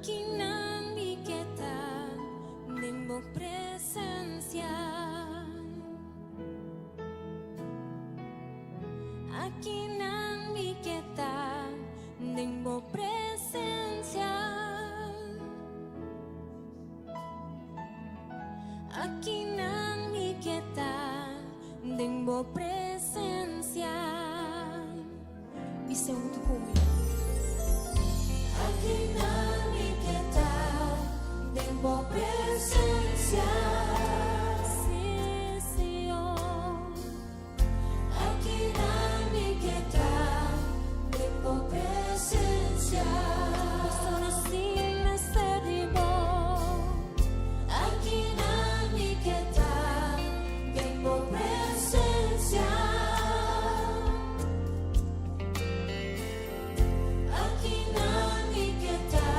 Akinan mi ke ta den bo presensia. Akinan mi ke ta den bo presensia. Akinan mi ke ta den bo presensia. Bis'é huntu ku mi. Akinan mi ke ta den bo presensia. Sí, Señor. Akinan mi ke ta den bo presensia. Pasobra nos tin mester di bo. Akinan mi ke ta den bo presensia. Akinan mi ke ta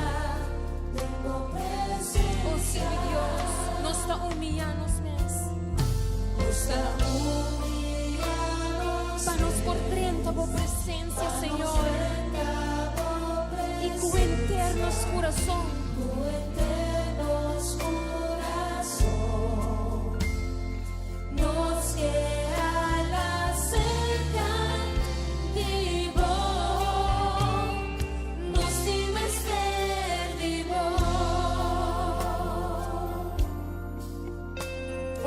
den bo presensia. O sí, mi Dios, nos ta humiyá nos mes. Nos ta humiyá nos Pa nos por drenta bo presensia, Señor. I ku henter nos kurason. Ku henter nos kurason. Nos ke hala serka di bo. Nos tin mester di bo.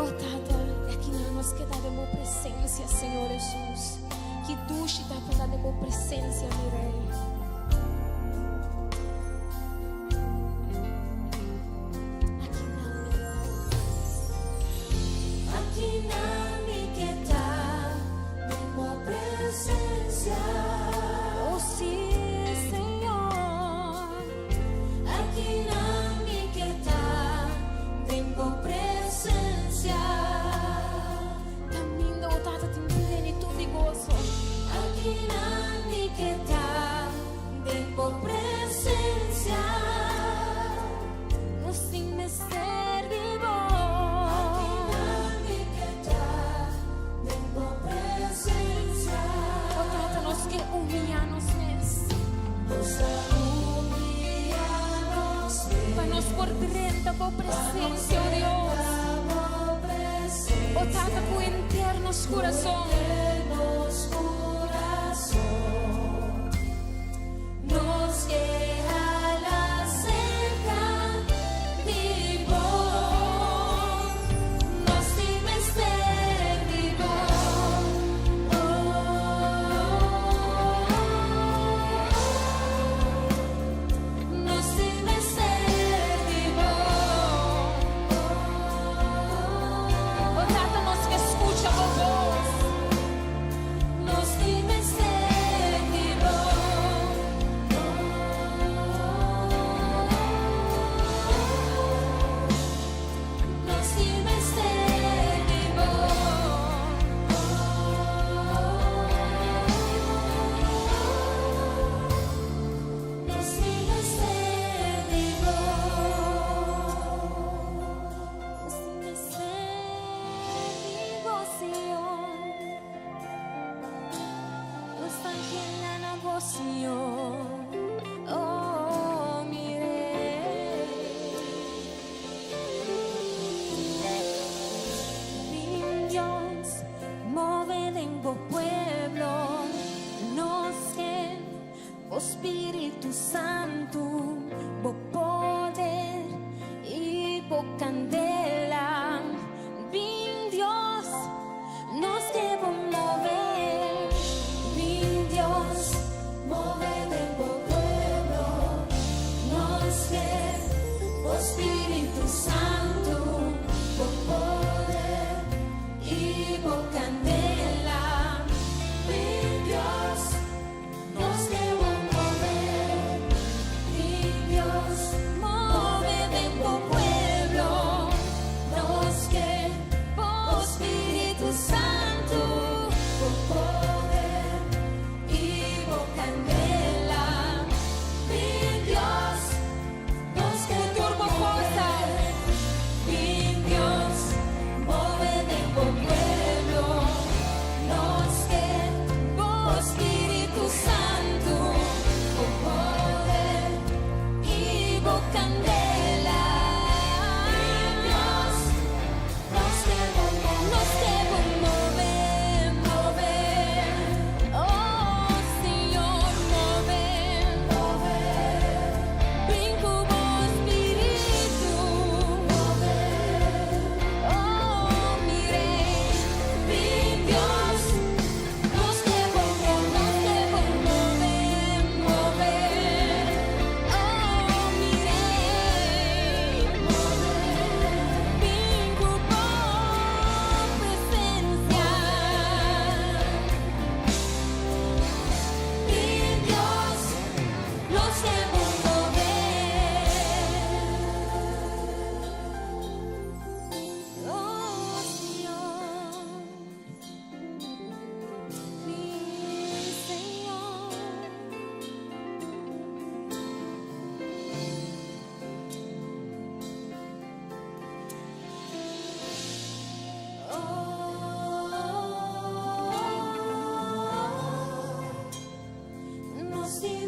Oh Tata, akinan nos ke ta den bo presensia, Señor Hesus. Ki dushi ta pa ta den bo presensia, mi Rei. Akinan mi ke ta. Akinan mi ke ta den bo presensia. Oh sí, Señor. Akinan mi ke ta den bo presensia. Kaminda, oh Tata, tin plenitut di goso. Akinan mi ke ta den bo presensia. Nos tin mester di bo. Akinan mi ke ta den bo presensia. Oh Tata, nos ke humiyá nos mes. Nos ta humiyá nos Pa nos por drenta bo presensia, oh Dios. Oh Tata, ku henter nos kurason. Nos kurason. Nos ke hala serka di bo. Nos tin mester di bo. Oh, nos tin mester di bo. Oh Tata, nos ke skucha bo bos. Nos tin mester di bo. Nos tin mester di bo. Nos tin mester di bo. Nos tin mester di bo, Señor. Nos ta anhelá na bo, Señor. Oh, mi Rei. Bin Dios, move den bo pueblo. Nos ke bo Spiritu Santu, bo poder i bo kandela. Bin Dios, nos ke bo move. Bin Dios, move den bo pueblo. Nos ke bo Spiritu Santu, bo poder i bo kandela. Bin Dios, nos ke bo move. Bin Dios, move den bo pueblo.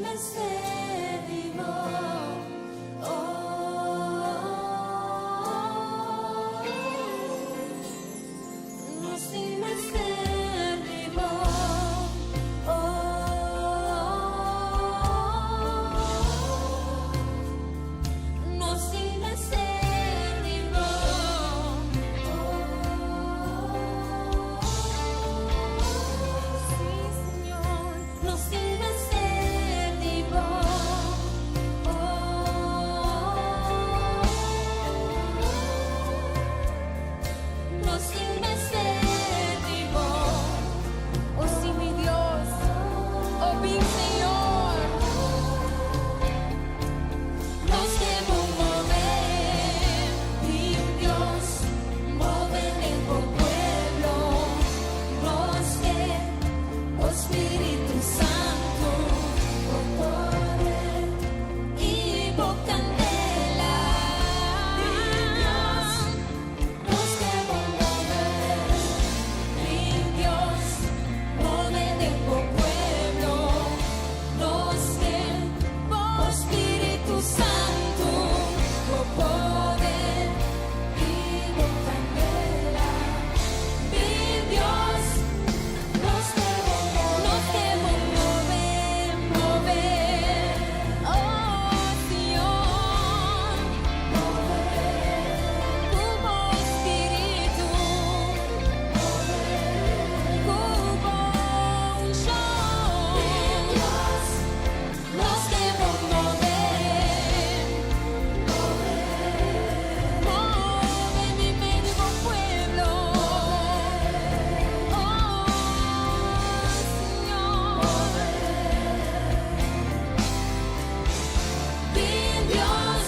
mester di bo. Oh, nos tin mester di bo. Oh, nos tin mester di bo. Oh, sí, Señor, nos tin mester di bo. Oh, nos tin mester di bo. Oh sí, mi Dios. Oh, mi Señor. Nos ke move, Dios, move den bo pueblo. Nos ke, oh Spiritu Santu, bo poder i bo kandela. Dios, nos ke move, Dios, move den bo pueblo. Nos ke, oh Spiritu Santu, bo poder i bo kandela. Mi Dios, nos ke nos ke move, move. Oh, Señor. Ku bo Spiritu. Ku bo unshon. Dios, nos ke move, Move mi medio bo pueblo. Oh, Señor. Mi Dios,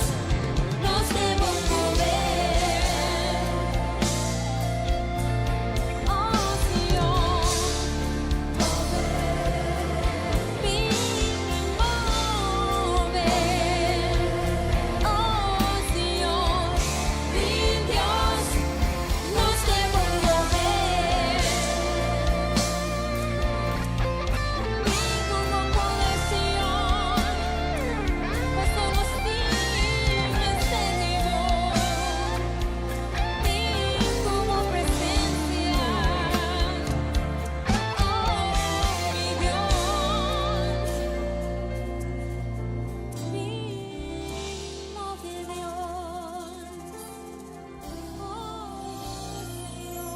nos ke move. Oh, Señor. Bin move. Oh, Señor. Mi Dios, nos ke move. Bin ku bo poder, Señor. Paso nos tin mester di bo. Bin ku bo presensia. Oh, mi Dios. Bin move, Dios. Oh, Señor.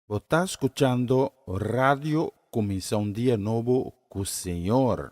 Bo ta skuchando Radio Kuminsá un Dia Nobo ku Señor.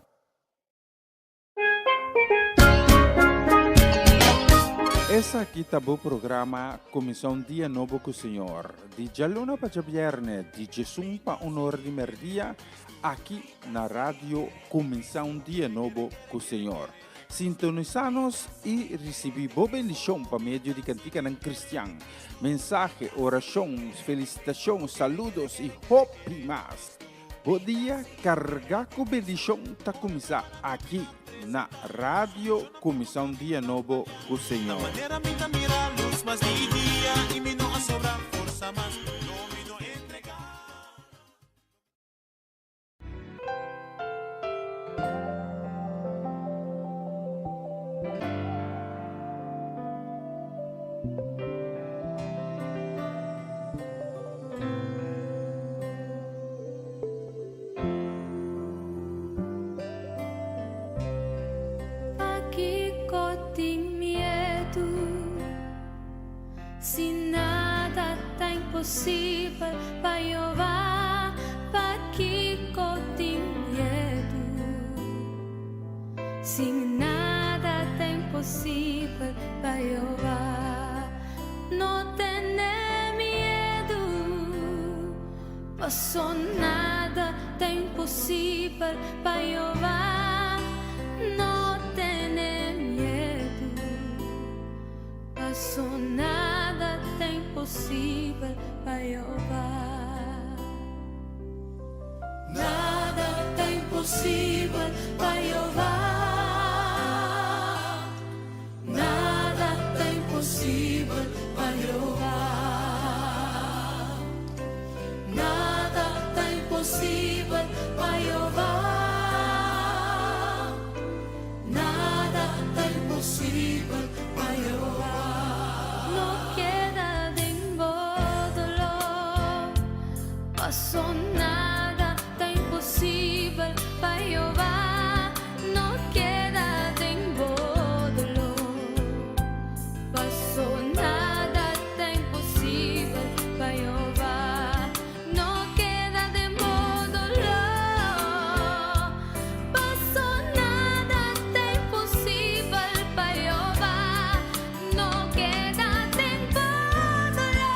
Esaki ta bo programa Kuminsá un Dia Nobo ku Señor. Di djaluna pa djabièrnè, di djesun pa un or di mèrdia, aki na Radio Kuminsá un Dia Nobo ku Señor. Sintonisá nos i risibí bo bendishon pa medio di kantikanan kristian, mensahe, orashon, felisitashon, saludos i hopi mas. Bo dia kargá ku bendishon ta kuminsá aki na Radio Kuminsá un Dia Nobo ku Señor. Manera mi ta mira lus mas di dia i mi no a sobra forsa mas, no mi no entregá. Pakiko tin miedu? Si nada ta imposibel pa Jehová, pakiko tin miedu? Si nada ta imposibel pa Jehová, no tene miedu. Paso nada ta imposibel pa Jehová, no tene miedu. Paso nada ta imposibel pa Jehová. Nada ta imposibel pa Jehová. Nada ta imposibel pa Jehová. Nada ta imposibel pa Jehová. Nada ta imposibel pa Jehová. No keda den bo doló, paso nada ta imposibel pa Jehová. No keda den bo doló, paso nada ta imposibel pa Jehová. No keda den bo doló, paso nada ta imposibel pa Jehová. No keda den bo doló,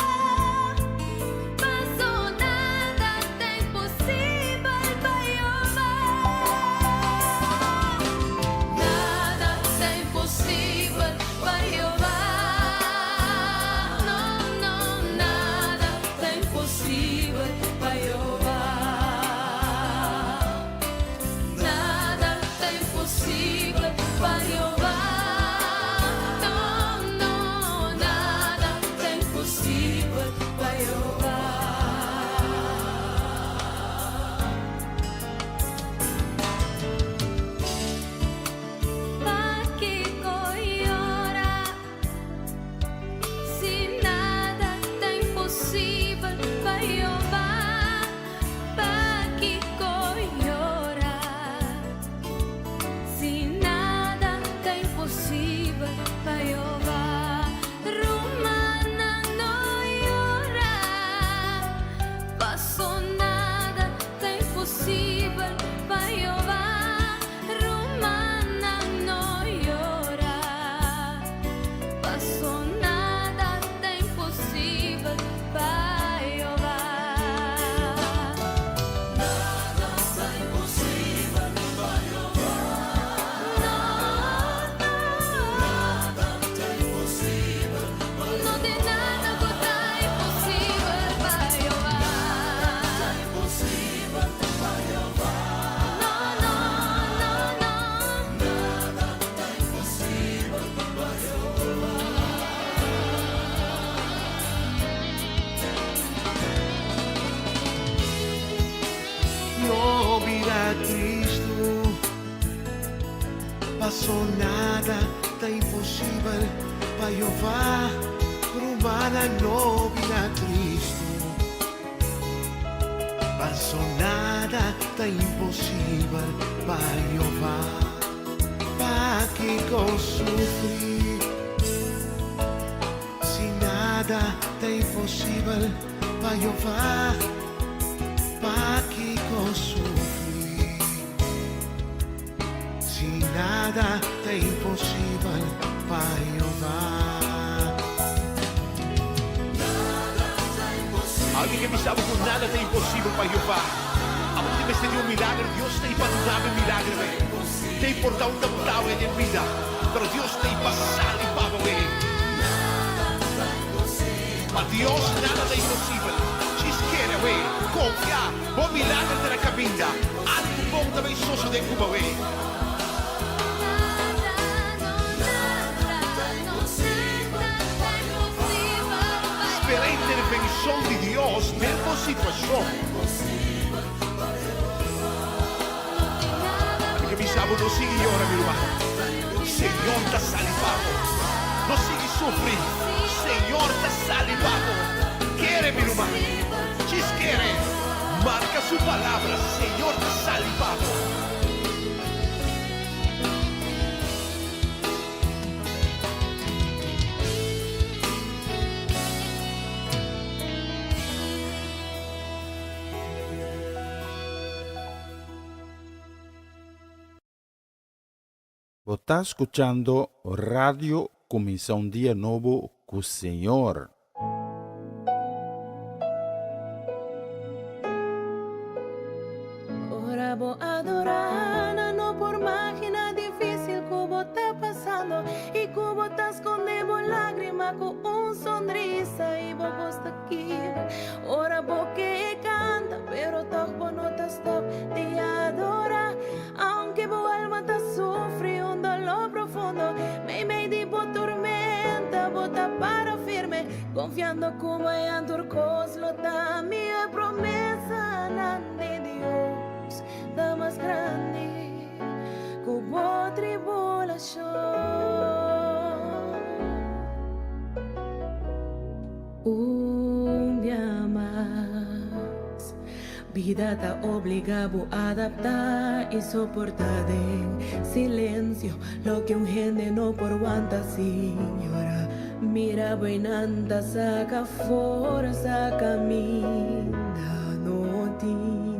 paso nada ta imposibel pa Jehová. Nada ta imposibel pa Jehová. No, no, nada ta imposibel pa Jehová. Nada ta imposibel pa Jehová. No, no, nada ta imposibel pa Jehová. Pakiko yora si nada ta imposibel pa Jehová? Pakiko yora si nada ta imposibel pa Jehová? Rumannan, no yora, paso nada ta imposibel pa Jehová. Rumannan, no yora, paso nada ta imposibel pa Jehová. Nada ta imposibel pa Jehová. No, no, nada ta imposibel pa No tin nada ku ta imposibel pa Jehová. Nada imposibel pa Jehová. No, no, no, no. Nada ta imposibel pa Jehová. No bira tristu, paso nada ta imposibel pa Jehová. Rumannan, no bira tristu, paso nada ta imposibel pa Jehová. Pakiko sufri si nada ta imposibel pa Jehová? Pakiko sufri si nada ta imposibel pa Jehová? Algu ke bisa ku nada ta imposibel pa Jehová. Abo tin mester di un milager, Dios t'ei pa duna un milager. Ta importá unda bo ta den bida, pero Dios t'ei pa sali pa bo. Pa Dios nada ta imposibel. Djis kere, we. Konfia. Bo milager ta na kaminda. Algu bon ta bai sosodé ku bo. Nada, no, nada, no, nada ta imposibel pa Spera intervenshon di Dios den bo situashon. Ami ke bisa bo, no sigui yora, mi ruman. Señor ta sali pa bo. No sigui sufri. Señor ta sali pa bo. Kere, mi ruman. Djis kere. Marka su palabra. Señor ta sali pa bo. Bo ta skuchando Radio Kuminsá un Dia Nobo ku Señor. Ora bo adorá, nan no por imaginá difísil ku bo ta pasando i ku bo ta skonde bo lágrima ku un sonrisa i bo bos ta kibra. Ora bo ke kanta, pero toch bo no ta stòp di adorá. Confiando cu mañan tur cos lo ta mihor Promesanan di Dios ta mas grandi cu bo tribulacion. Un bia mas, bida ta obliga bo adapta y soporta den silencio loke un hende no por wanta sin yora. Mira bo einan ta saca forsa caminda no tin.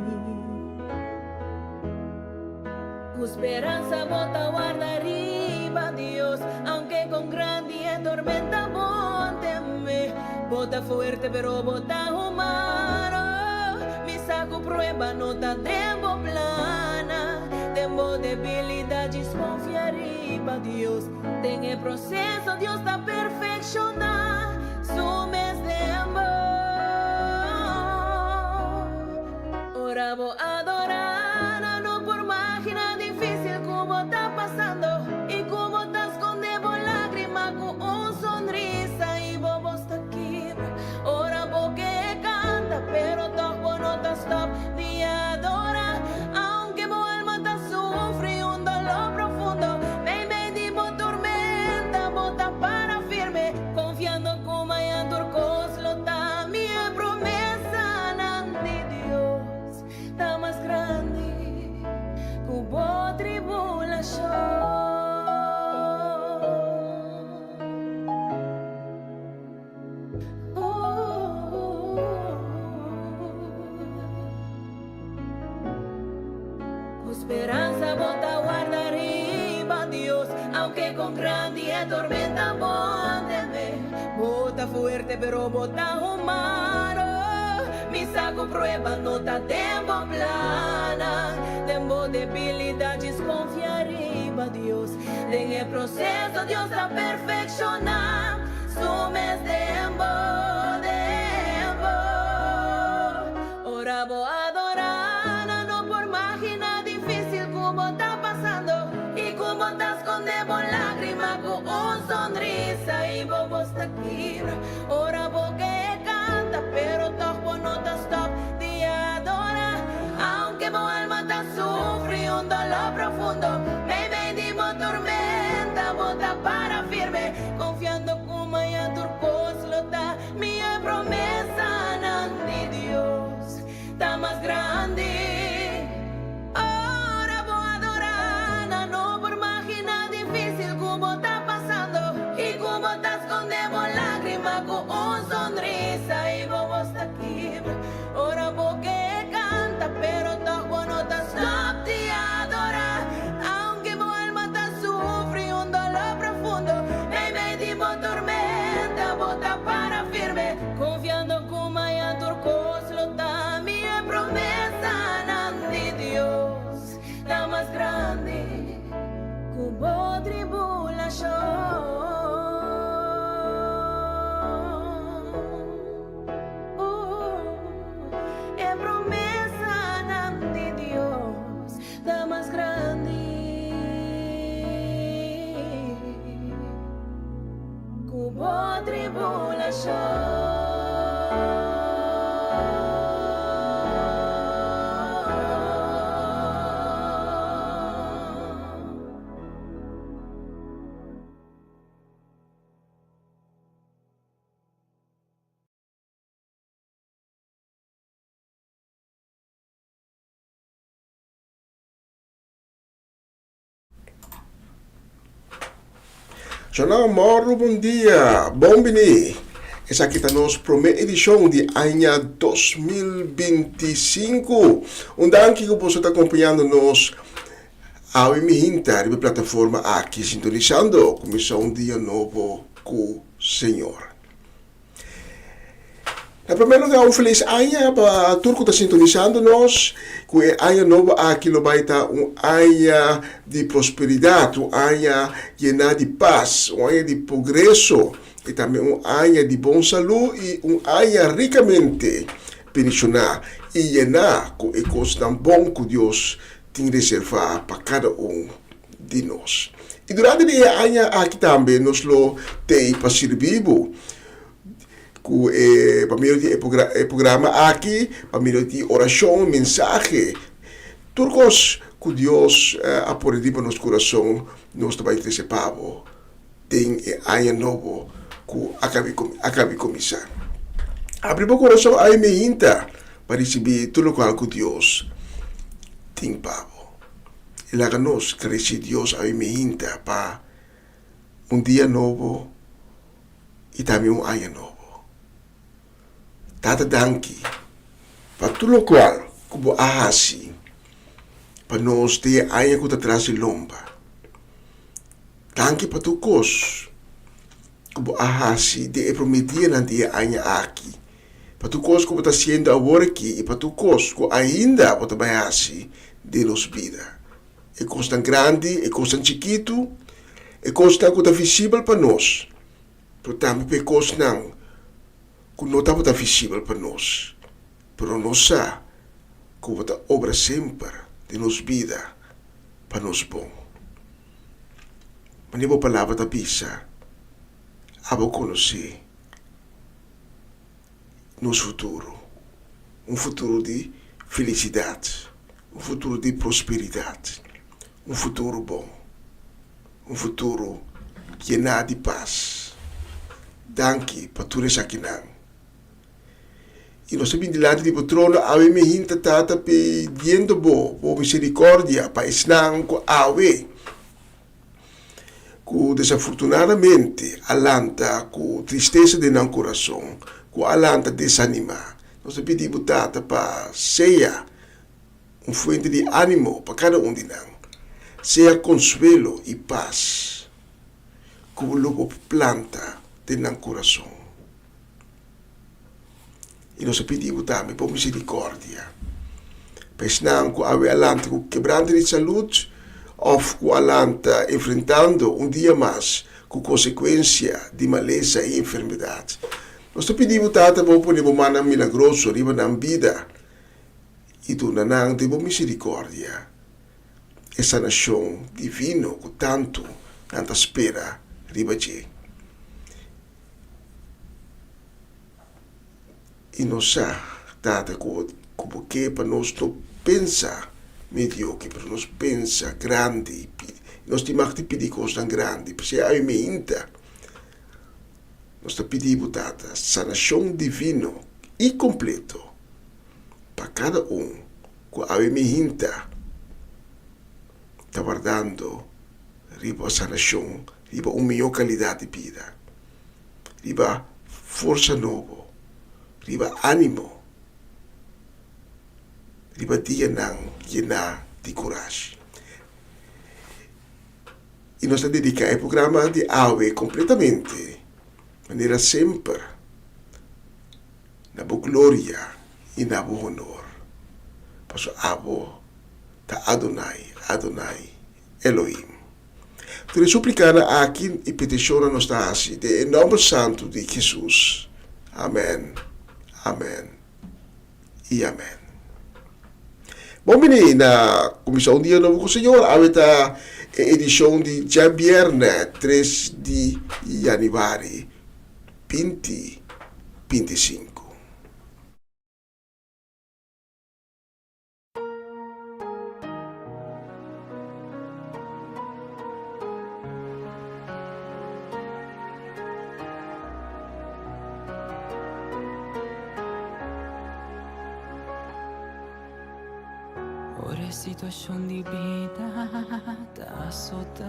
Cu speransa bo ta warda riba Dios, aunke con grandi e tormenta bo teme. Bo ta fuerte pero bo ta humano, mi sa cu prueba no ta den bo plana. Den bo debilidad djis confia riba Dios, den e proceso Dios ta perfecciona su mes den bo. Ora bo adorá, nan no por magina difícil ku bo ta pasando i ku bo ta skonde bo lágrima ku un sonrisa i bo bos ta kibra. Ora bo ke kanta, pero tòg bo no ta stòp di adorá. Aunke bo alma ta sufri un doló profundo, meimei di bo tormenta bo ta para firme, konfiando ku mañan tur kos lo ta mihó. Promesanan di Dios ta mas grandi ku bo tribulashon. Ku speransa bo ta warda riba Dios, aunke kon grandi e tormenta bo teme. Bo ta fuerte pero bo ta humano, mi sa ku prueba no ta den bo plannan. Den bo debilidad djis konfia riba Dios, den e proseso Dios ta perfekshoná su mes den bo, den bo. Ora bo adorá, nan no por maginá difícil ku bo ta pasando i ku bo ta skonde bo lágrima ku un sonrisa i bo bos ta kibra. Ora bo ke kanta, pero tòg bo no ta stòp di adorá. Aunke bo alma ta sufri un doló profundo, meimei di bo tormenta bo ta para firme, konfiando ku maña tur kos lo ta Mi e promesanan di Dios ta mas grandi. Ora bo adorá, nan no por maginá difícil ku bo ta pasando i ku bo ta skonde bo lágrima ku un sonrisa i bo bos ta kibra. Ora bo ke kanta, pero tòg bo no ta stòp di adorá. Aunke bo alma ta sufri un doló profundo, meimei di bo tormenta bo ta para firme, konfiando ku mañan tur kos lo ta mi. E promesanan di Dios ta mas grandi ku bo tribulashon. E promesanan di Dios ta mas grandi ku bo tribulashon. Shona Mòru bon dia, bon bini. Esaki ta nos promé edishon di aña 2025. Un danki ku boso ta akompañando nos awe mihinta riba e plataforma aki sintonisando kuminsá un dia nobo ku Señor. Na primer lugar un feliz aña pa tur cu ta sintonisando nos, cu e aña nobo aki lo bay ta un aña di prosperidad, un aña yena di paz, un aña di progreso y tambe un aña di bon salud y un aña ricamente bendiciona y yena cu e cosnan bon cu Dios tin reserva pa cada un di nos. Y durante di e aña aki tambe nos lo tey pa sirbi bo. ku e pa medio di e programa aki, pa medio di orashon, mensahe, tur kos ku Dios a pone riba nos kurason, nos ta bai trese pa bo den e aña nobo ku a kabi kuminsá. Abri bo kurason ai meinta pa risibí tur lokual ku Dios tin pa bo. I laga nos gradisí Dios ai meinta pa un dia nobo i tambe un aña nobo. Tata danki pa tur lokual ku bo a hasi pa nos den e aña ku ta tras di lomba. Danki pa tur kos ku bo a hasi den e promé dianan di e aña aki, pa tur kos ku bo ta hasiendo awor aki i pa tur kos ku ainda bo ta bai hasi den nos bida. E kosnan grandi, e kosnan chikitu, e kosnan ku ta visibel pa nos, pero tambe pa e kosnan ku no tabata visibel pa nos, pero nos sa ku bo ta obra semper den nos bida pa nos bon. Manera bo palabra ta bisa, abo konosé nos futuro, un futuro di felisidat, un futuro di prosperidat, un futuro bon, un futuro yená di pas. Danki pa tur esakinan. I nos ta bin dilanti di bo trono awe mi hinta Tata pidiendo bo bo misericordia pa esnan ku awe ku desafortunadamente a lanta ku tristesa den nan kurason, ku a lanta desanimá. Nos ta pidi bo Tata pa sea un fuente di ánimo pa kada un di nan, sea konsuelo i pas ku bo lo bo planta den nan kurason. I nos a pidi bo tambe bo misericordia pa esnan cu awe a lanta cu kebrante di salud of cu a lanta enfrentando un dia mas cu consecuencia di malesa i enfermedad. Nos ta pidi bo, Tata, bo pone bo mannan milagroso riba nan bida i duna nan den bo misericordia e sanacion divino cu tantu nan ta spera riba dje. I nos sa, Tata, ku Bo ke pa nos no pensa medioke, pero nos pensa grandi. Nos tin mag di pidi kosnan grandi. P'esei awe meinta nos ta pidi Bo, Tata, sanashon divino i kompleto pa kada un ku awe meinta ta wardando riba sanashon, riba un mihó kalidat di bida. Riba forsa nobo, riba ánimo, riba dianan yená di kurashi. I nos ta dediká e programa di awe kompletamente, manera semper, na bo gloria i na bo honor, pasobra abo ta Adonai, Adonai Elohim. Tur e suplicanan aki i peticionnan nos ta haci den e nomber santu di Jesus. Amen, amen i amen. Bon bini na Cuminsa un Dia Nobo cu Señor. Awe ta e edicion di djabierne tres di januari binti 25. Ora e situacion di bida ta azota.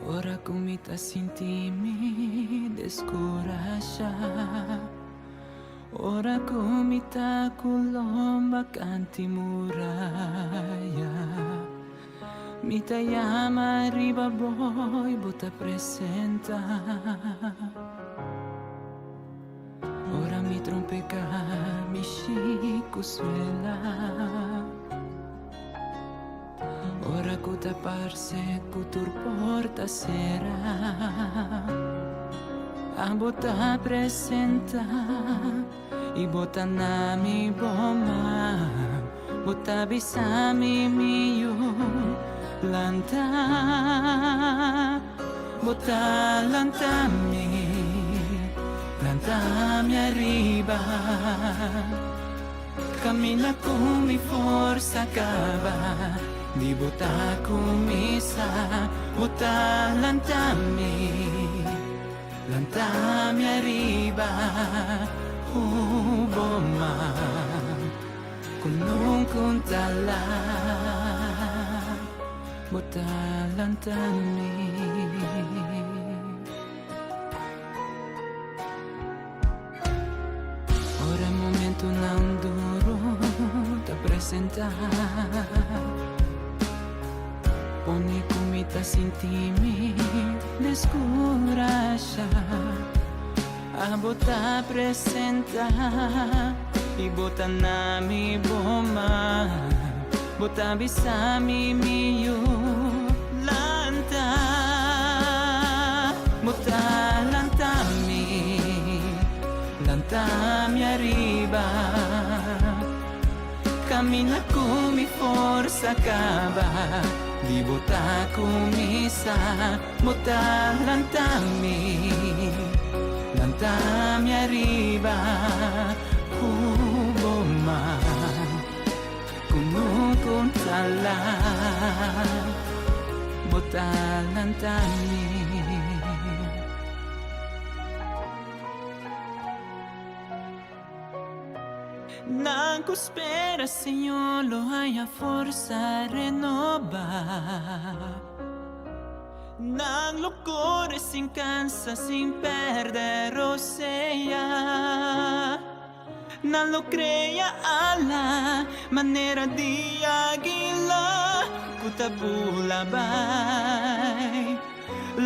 Ora ku mi ta sinti mi deskurashá, Ora ku mi ta ku lomba kanti muraya, Mi ta yama riba bo i bo ta presentá. Ora mi trompeká mi shiku suela. Ora ku ta parse ku tur porta sera, abo ta presenta i bo ta na mi bo man. Bo ta bisa mi mi yu lanta, bo ta lanta mi. Lanta mi ariba Camina cu mi forsa caba Di bo ta cuminsa Bo ta lanta mi Lanta mi ariba Cu bo man Cu nunca un ta laat Bo ta lanta mi. Ora momentonan duro ta presentá, pone ku mi ta sinti mi deskurashá. Abo ta presentá i bo ta na mi bo man, bo ta bisa mi mi yu lanta, bo ta lanta mi, lanta mi ariba, camina cu mi forsa caba, di bo ta cuminsa. Bo ta lanta mi, lanta mi ariba ku bo man, ku nunca un ta laat. Bo ta lanta mi. Nan ku spera Señor lo haña forsa renobá. Nan lo kore sin kansa, sin pèrdè rosea. Nan lo krea ala manera di águila ku ta bula bai.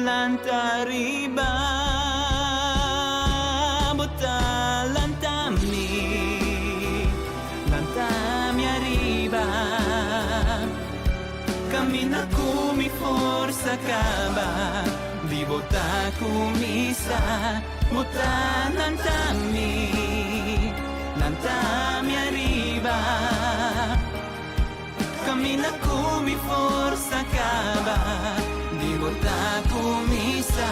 Lanta riba, bo ta lanta mi, lanta mi ariba. Camina cu mi forsa caba, di bo ta cuminsa, bo ta lanta mi, lanta mi ariba. Camina cu mi forsa caba, di bo ta cuminsa,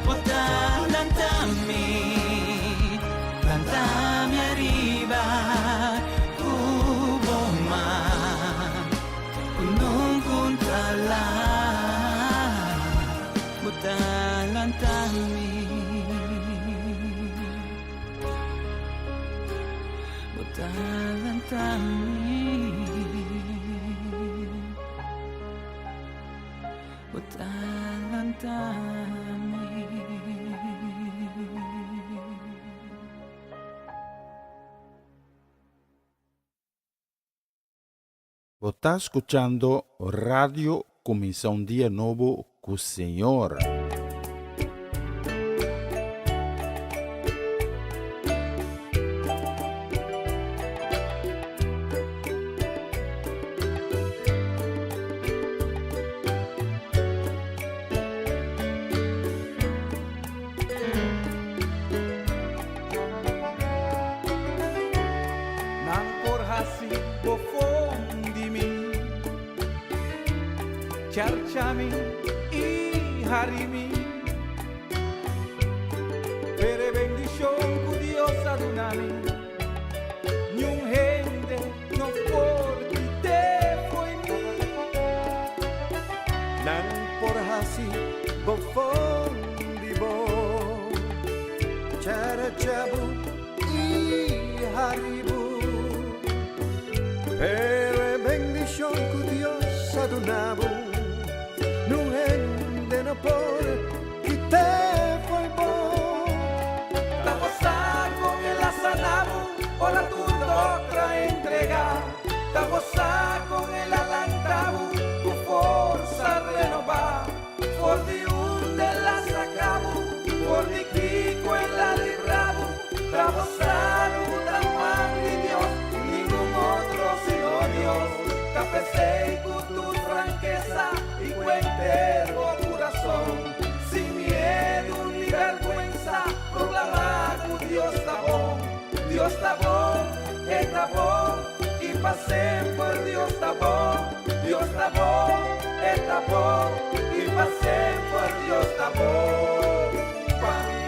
bo ta lanta mi, lanta mi ariba. Cu bo man, cu nunca un ta laat, bo ta lanta mi. Bo ta lanta mi. Bo ta lanta mi. Bo ta scuchando Radio Cuminsa un Dia Nobo cu Señor. Nan por hasi bofon di mi, charcha mi i hari mi. Pero e bendishon ku Dios a duna mi, niun hende no por kit'é fo'i mi. Nan por hasi bofon di bo, charcha bo i hari bo. Pero e bendishon ku Dios a duna bo, niun hende no por kit'é fo'i bo. Ta bo sa con el a sana bo ora tur dokter a entrega. Ta bo sa con el a lanta bo cu forsa renoba. For di unda el a saca bo, for di kico el a libra bo. Ta bo sa cu ta man di Dios, ningun otro sino Dios. Ta p'esey cu tur frankesa y cu henter bo curason, sin miedu ni bèrgwensa, proklamá ku Dios ta bon. Dios ta bon, E ta bon, i pa semper Dios ta bon. Dios ta bon, E ta bon, i pa semper Dios ta bon pa mi.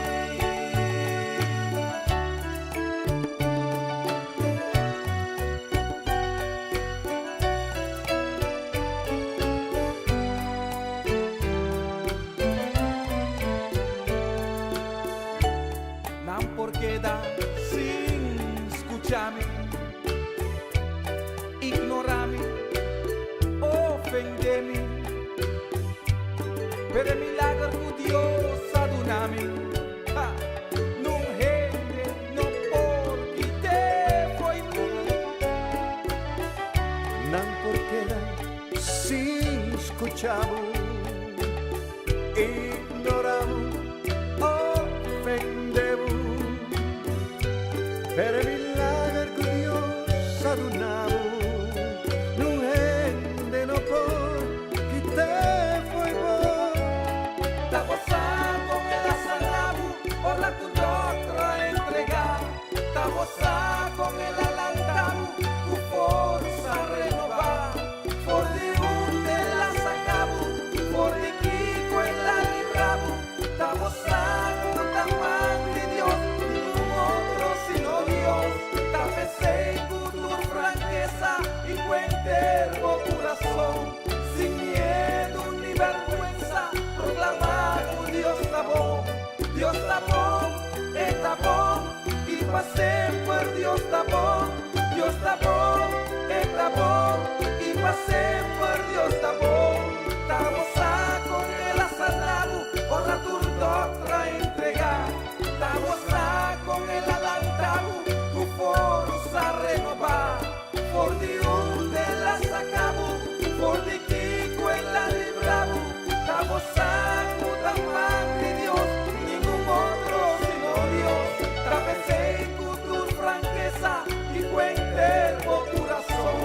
ofendé mi, pero e milager ku Dios a duna mi, ha, nun hende no por kit'é fo'i mi. Nan por keda sin skucha bo, ignorá bo, ofendé bo, pero e milager ku Dios a duna bo, nun hende no por kit'é fo'i bo. Ta bo sa kon el a sana bo ora ku dòkter a entregá. Ta bo sa kon el a lanta bo ku forsa renobá. For di unda el a saka bo, for di kiko el a libra bo. Ta bo sa ku ta man di Dios, ningun otro sino Dios. Ta p'esei ku tur frankesa i ku henter bo kurason, sin miedu ni bèrgwensa, proklamá ku Dios ta bon. Dios ta bon, e ta bon, i pa semper Dios ta bon. Dios ta bon, e ta bon, i pa semper Dios ta bon. Ta bo sa kon el a sana bo ora tur dòkter a entregá. Ta bo sa kon el a lanta bo ku forsa renobá. For di unda el a saka bo, for di kiko el a libra bo. Ta bo sa ku ta man di Dios, ningun otro sino Dios. Ta p'esei ku tur frankesa i ku henter bo kurason,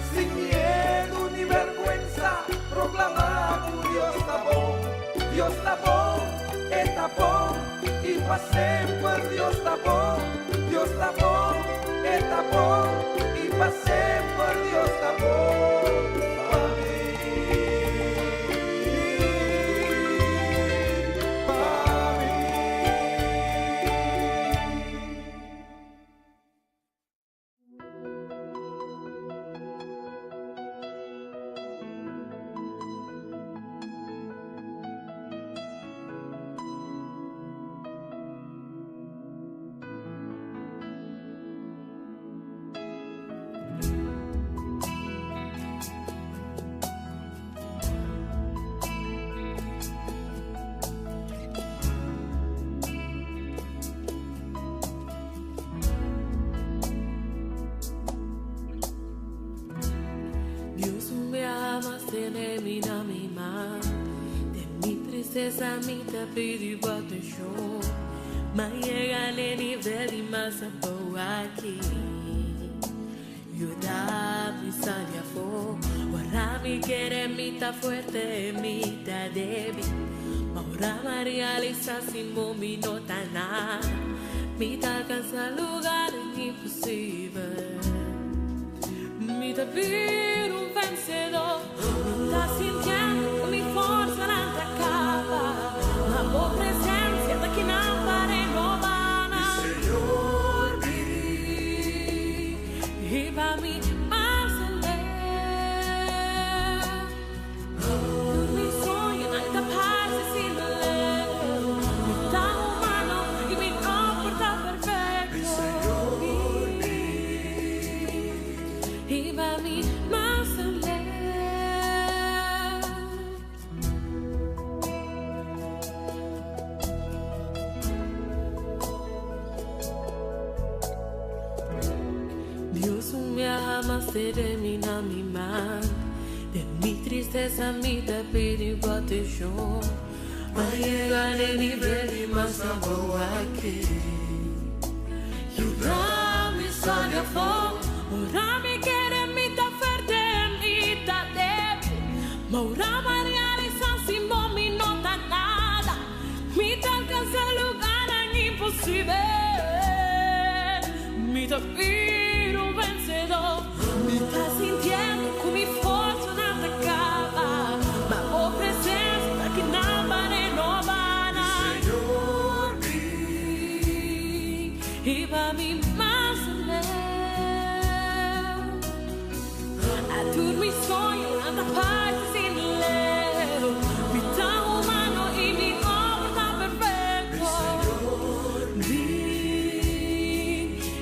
sin miedu ni bèrgwensa, proklamá ku Dios ta bon. Dios ta bon, e ta bon, i pa semper Dios ta bon. Dios ta bon, e ta bon, i pa semper Dios ta bon. Pa mi, pa mi. Dios me ama, tene mi na mi man. Den mi tristesa mi ta pidi bo atenshon. M'a yega n'e nivel di mas abou aki. Yuda mi sali afó. Ora mi kere mi ta fuerte, mi ta débil. Ma ora m'a realisá sin bo mi no ta nada. Mi ta alkansá lugar imposibel. Mi ta bira un vensedó. Mi ta sintiendo ku mi forsanan ta kaba. Ma bo presensia ta akinan pa renobá nan. Señor, hiba mi mas aleu. Tur mi soñonan ta parse asina leu. Mi ta humano i mi no por ta perfekto. Hiba mi mas aleu. Dios un biaha mas tene mi na mi man. Den mi tristesa mi ta pidi bo atenshon. M'a yega n'e nivel di mas abou aki. Yuda mi sali afó. Ora mi kere mi ta fuerte, mi ta débil. Ma ora m'a realisá sin bo mi no ta nada. Mi ta alkansá lugarnan imposibel. Mi ta bira un vensedó. Mi ta sintiendo ku mi forsanan ta kaba. Ma bo presensia ta akinan pa renobá nan. Hiba mi mas aleu. A tur mi soñonan ta parse asina leu. Mi ta humano i mi no por ta perfekto.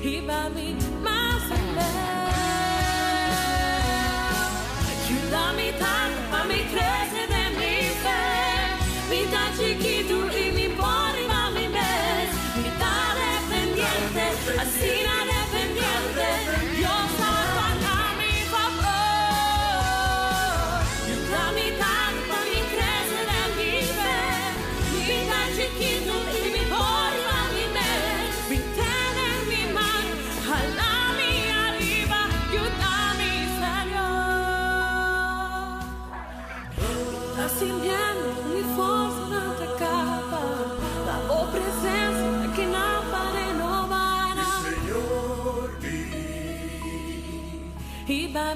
Hiba mi mas aleu. Yuda mi ta.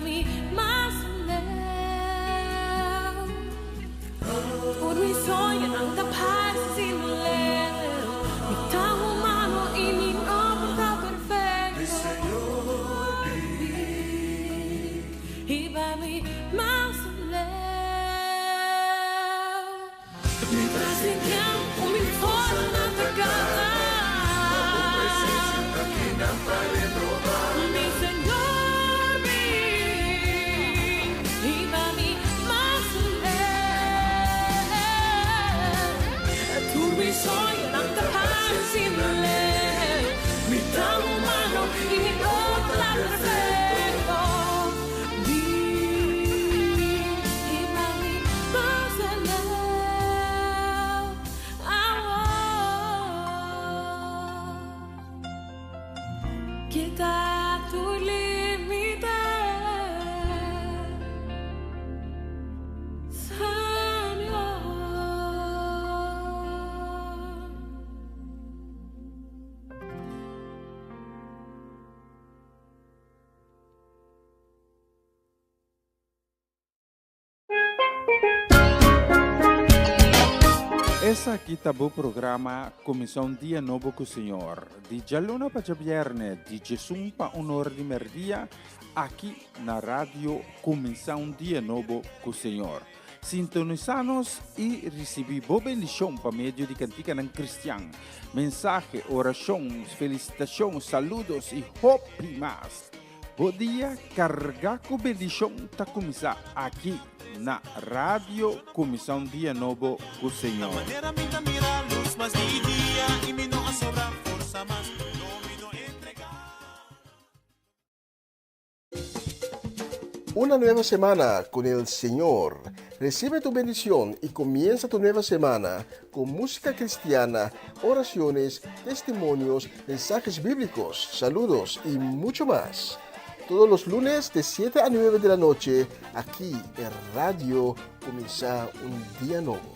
mi mas leu. Tur mi soñonan ta parse sin leu. Mi ta humano i mi no por ta perfecto. Hiba mi mas leu. Mi ta sintiendo ku mi forsanan ta kaba. Mi Señor bin, hiba mi mas leu. Tur mi soñonan ta parse sin leu. Mi ta humano i mi no ta perfecto. Bin, hiba mi mas leu. Awor. Kita tur limite, Señor. Esaki ta bo programa Kuminsá un Dia Nobo ku Señor, di djaluna pa djabièrnè di djesun pa un or di mèrdia, aki na Radio Kuminsá un Dia Nobo ku Señor. Sintonisá nos i risibí bo bendishon pa medio di kantikanan kristian, mensahe, orashon, felisitashon, saludos i hopi mas. Bo dia kargá ku bendishon ta kuminsá aki na Radio Kuminsá un Dia Nobo ku Señor. Una nueva semana con el Señor. Recibe tu bendición y comienza tu nueva semana con música cristiana, oraciones, testimonios, mensajes bíblicos, saludos y mucho más. Todos los lunes de 7 a 9 de la noche, aquí en Radio Comienza un Día Nuevo.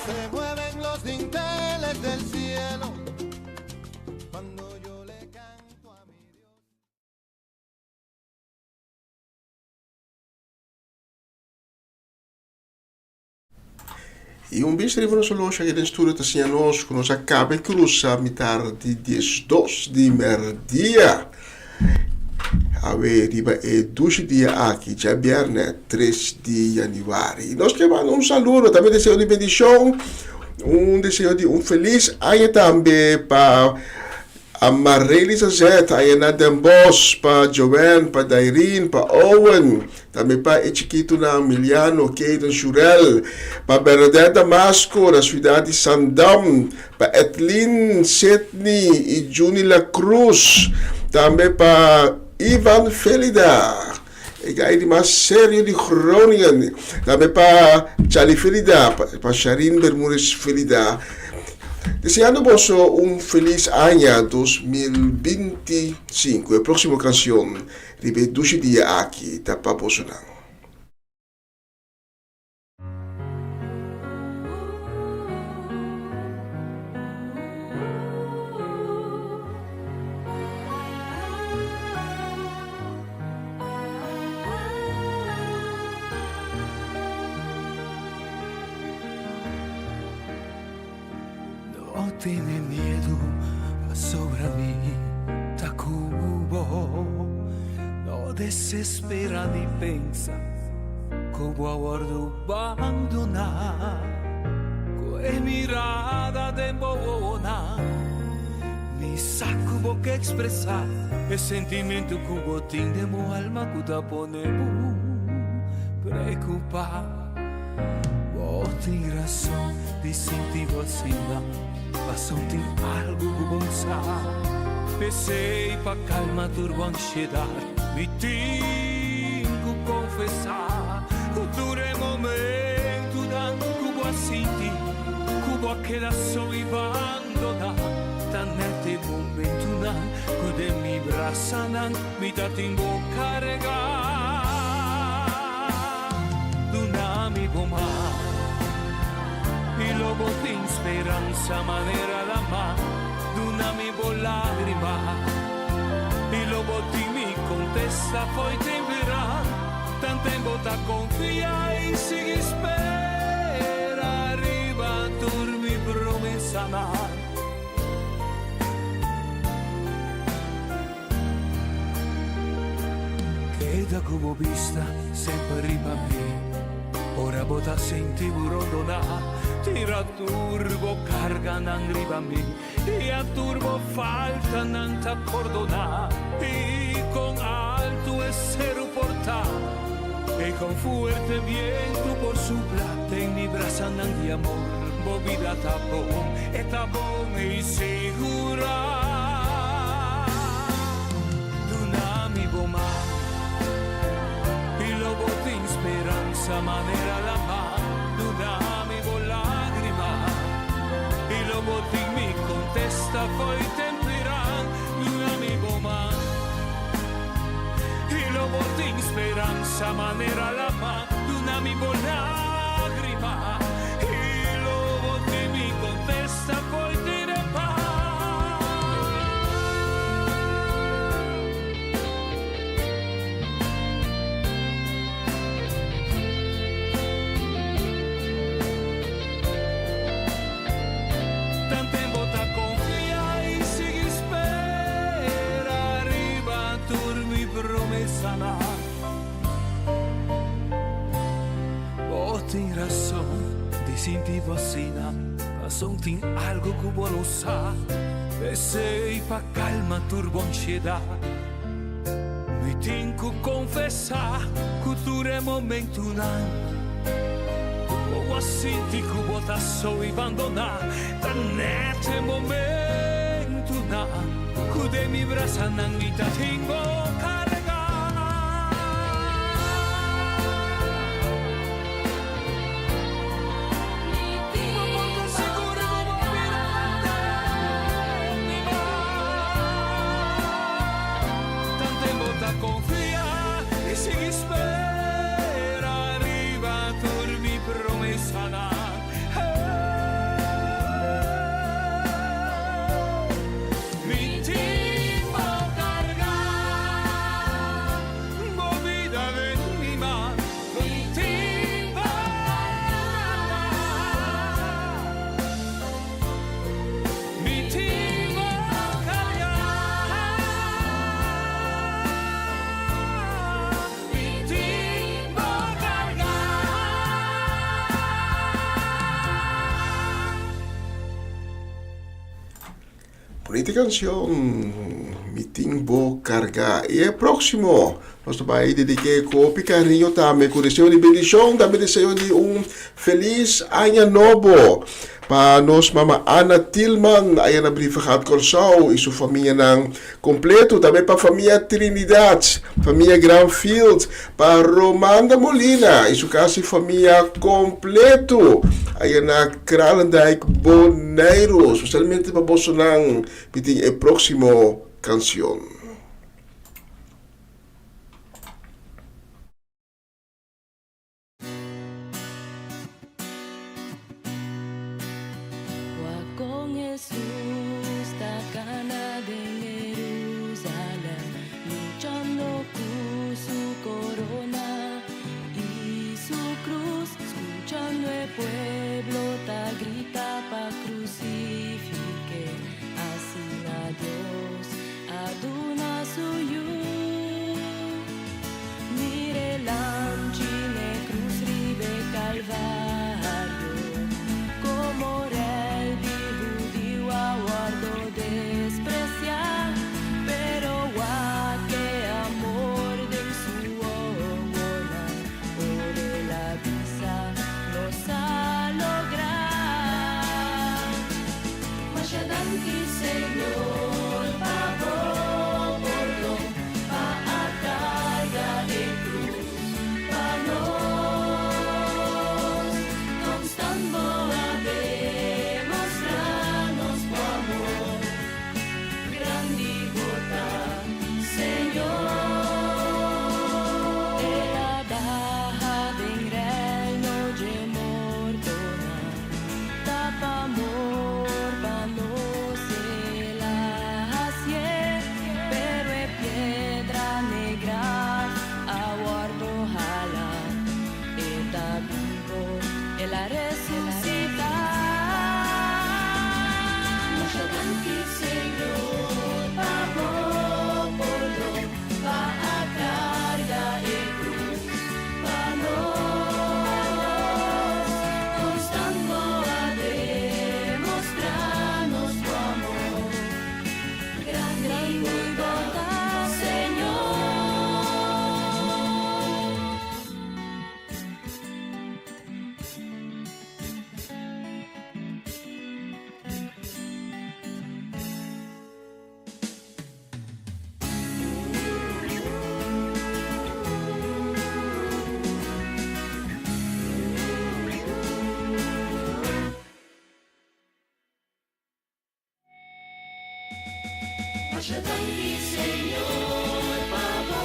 Se mueven los dinteles del cielo cuando yo le canto a mi Dios. I un bes riba nos oloshi aki den studio ta siña nos ku nos a kaba e krusa mitar di diesdos di mèrdia. Awe riba e dushi dia aki, djabièrnè tres di yanüari. Nos ke manda un saludo, tambe deseo di bendishon, un deseo di un felis aña tambe pa Amarely Zazet, Ayana Den Bosch, pa Joanne, pa Dairine, pa Owen, tambe pa e chikitunan Miliano, Kayden, Shurel, pa Bernadette Damasco na siudat di Sandam, pa Edlin, Sidney i Juni La Cruz, tambe pa Ivan Felida, e gai di mas serio di Groningen, tambe pa Charlie Felida, pa Sharin Bermudez Felida. Deseando boso un feliz aña 2025. E próximo canción riba e dushi dia aki ta pa bosonan. No tene miedu pasobra mi ta ku bo. No desespera ni pensa ku bo a wòrdu bandoná. Ku e mirada den bo wowonan mi sa ku bo ke ekspresá e sentimentu ku bo tin den bo alma ku ta pone bo preokupá. Bo tin rason di sinti bo asina, paso tin algu ku bo sa. P'esei pa kalma tur bo ansiedat, mi tin ku konfesá ku tur e momentunan ku bo a sinti ku bo a keda so i bandoná, ta nèt e momentunan ku den mi brasanan mi ta tin bo karegá. Duna mi bo man i lo bo tin speransa manera la mar. Duna mi bo lágrima i lo bo tin mi. kontesta fo'i temperan. Tanten bo ta konfia i sigui spera riba tur mi promesanan. Keda ku bo bista semper riba mi. Ora bo ta sinti bo rondoná, tira tur bo karganan riba mi. I a tur bo faltanan ta pordoná. I kon altu e seru por ta, i kon fuerte bientu por supla, den mi brasanan di amor bo bida ta bon, e ta bon i sigurá. Duna mi bo man, i lo bo tin speransa manera lamá. Duna mi bo lágrima. I lo bo tin mi kontesta fo'i temperan Duna mi bo man I lo bo tin speransa manera lama Duna mi bo lágrima I lo bo tin mi kontesta fo'i tirepa. Tanten bo ta konfia i sigui spera riba tur mi promesanan. Bo tin rason di sinti bo asina, pasobra tin algu ku bo no sa. P'esei pa kalma tur bo ansiedat, mi tin ku konfesá ku tur e momentunan. Bo a sinti ku bo ta so i bandoná. Ta nèt e momentunan ku den mi brasanan mi ta tin bo kargá. Bo por ta sigur ku bo bida den mi man. Tanten bo ta konfia i sigui spera riba tur mi promesanan. Mi tin bo kargá, bo bida den mi man. Mi tin bo kargá, mi tin bo kargá. Mi tin bo kargá. Bonita canción, Mi tin bo kargá. I e próximo nos ta bai dediké ku hopi kariño tambe, ku deseo di bendishon, tambe deseo di un felis aña nobo pa nos mama Ana Tilman aya na Brievengat Kòrsou i su famianan Completo tambe pa famia Trinidad, famia Granfield, pa Romanda Molina y su casa y famia completo aya na Kralendijk, Boneiru. Especialmente pa bosonan mi tin e proximo cancion. Con Jesús ta cana den Jerusalem, luchando cu su corona y su cruz, escuchando e pueblo ta grita pa crucifique, asina Dios a duna su yu. Mire lamchi n'e cruz rib'e Calvario, como Rey di Hudiu a. Masha danki Señor pa bo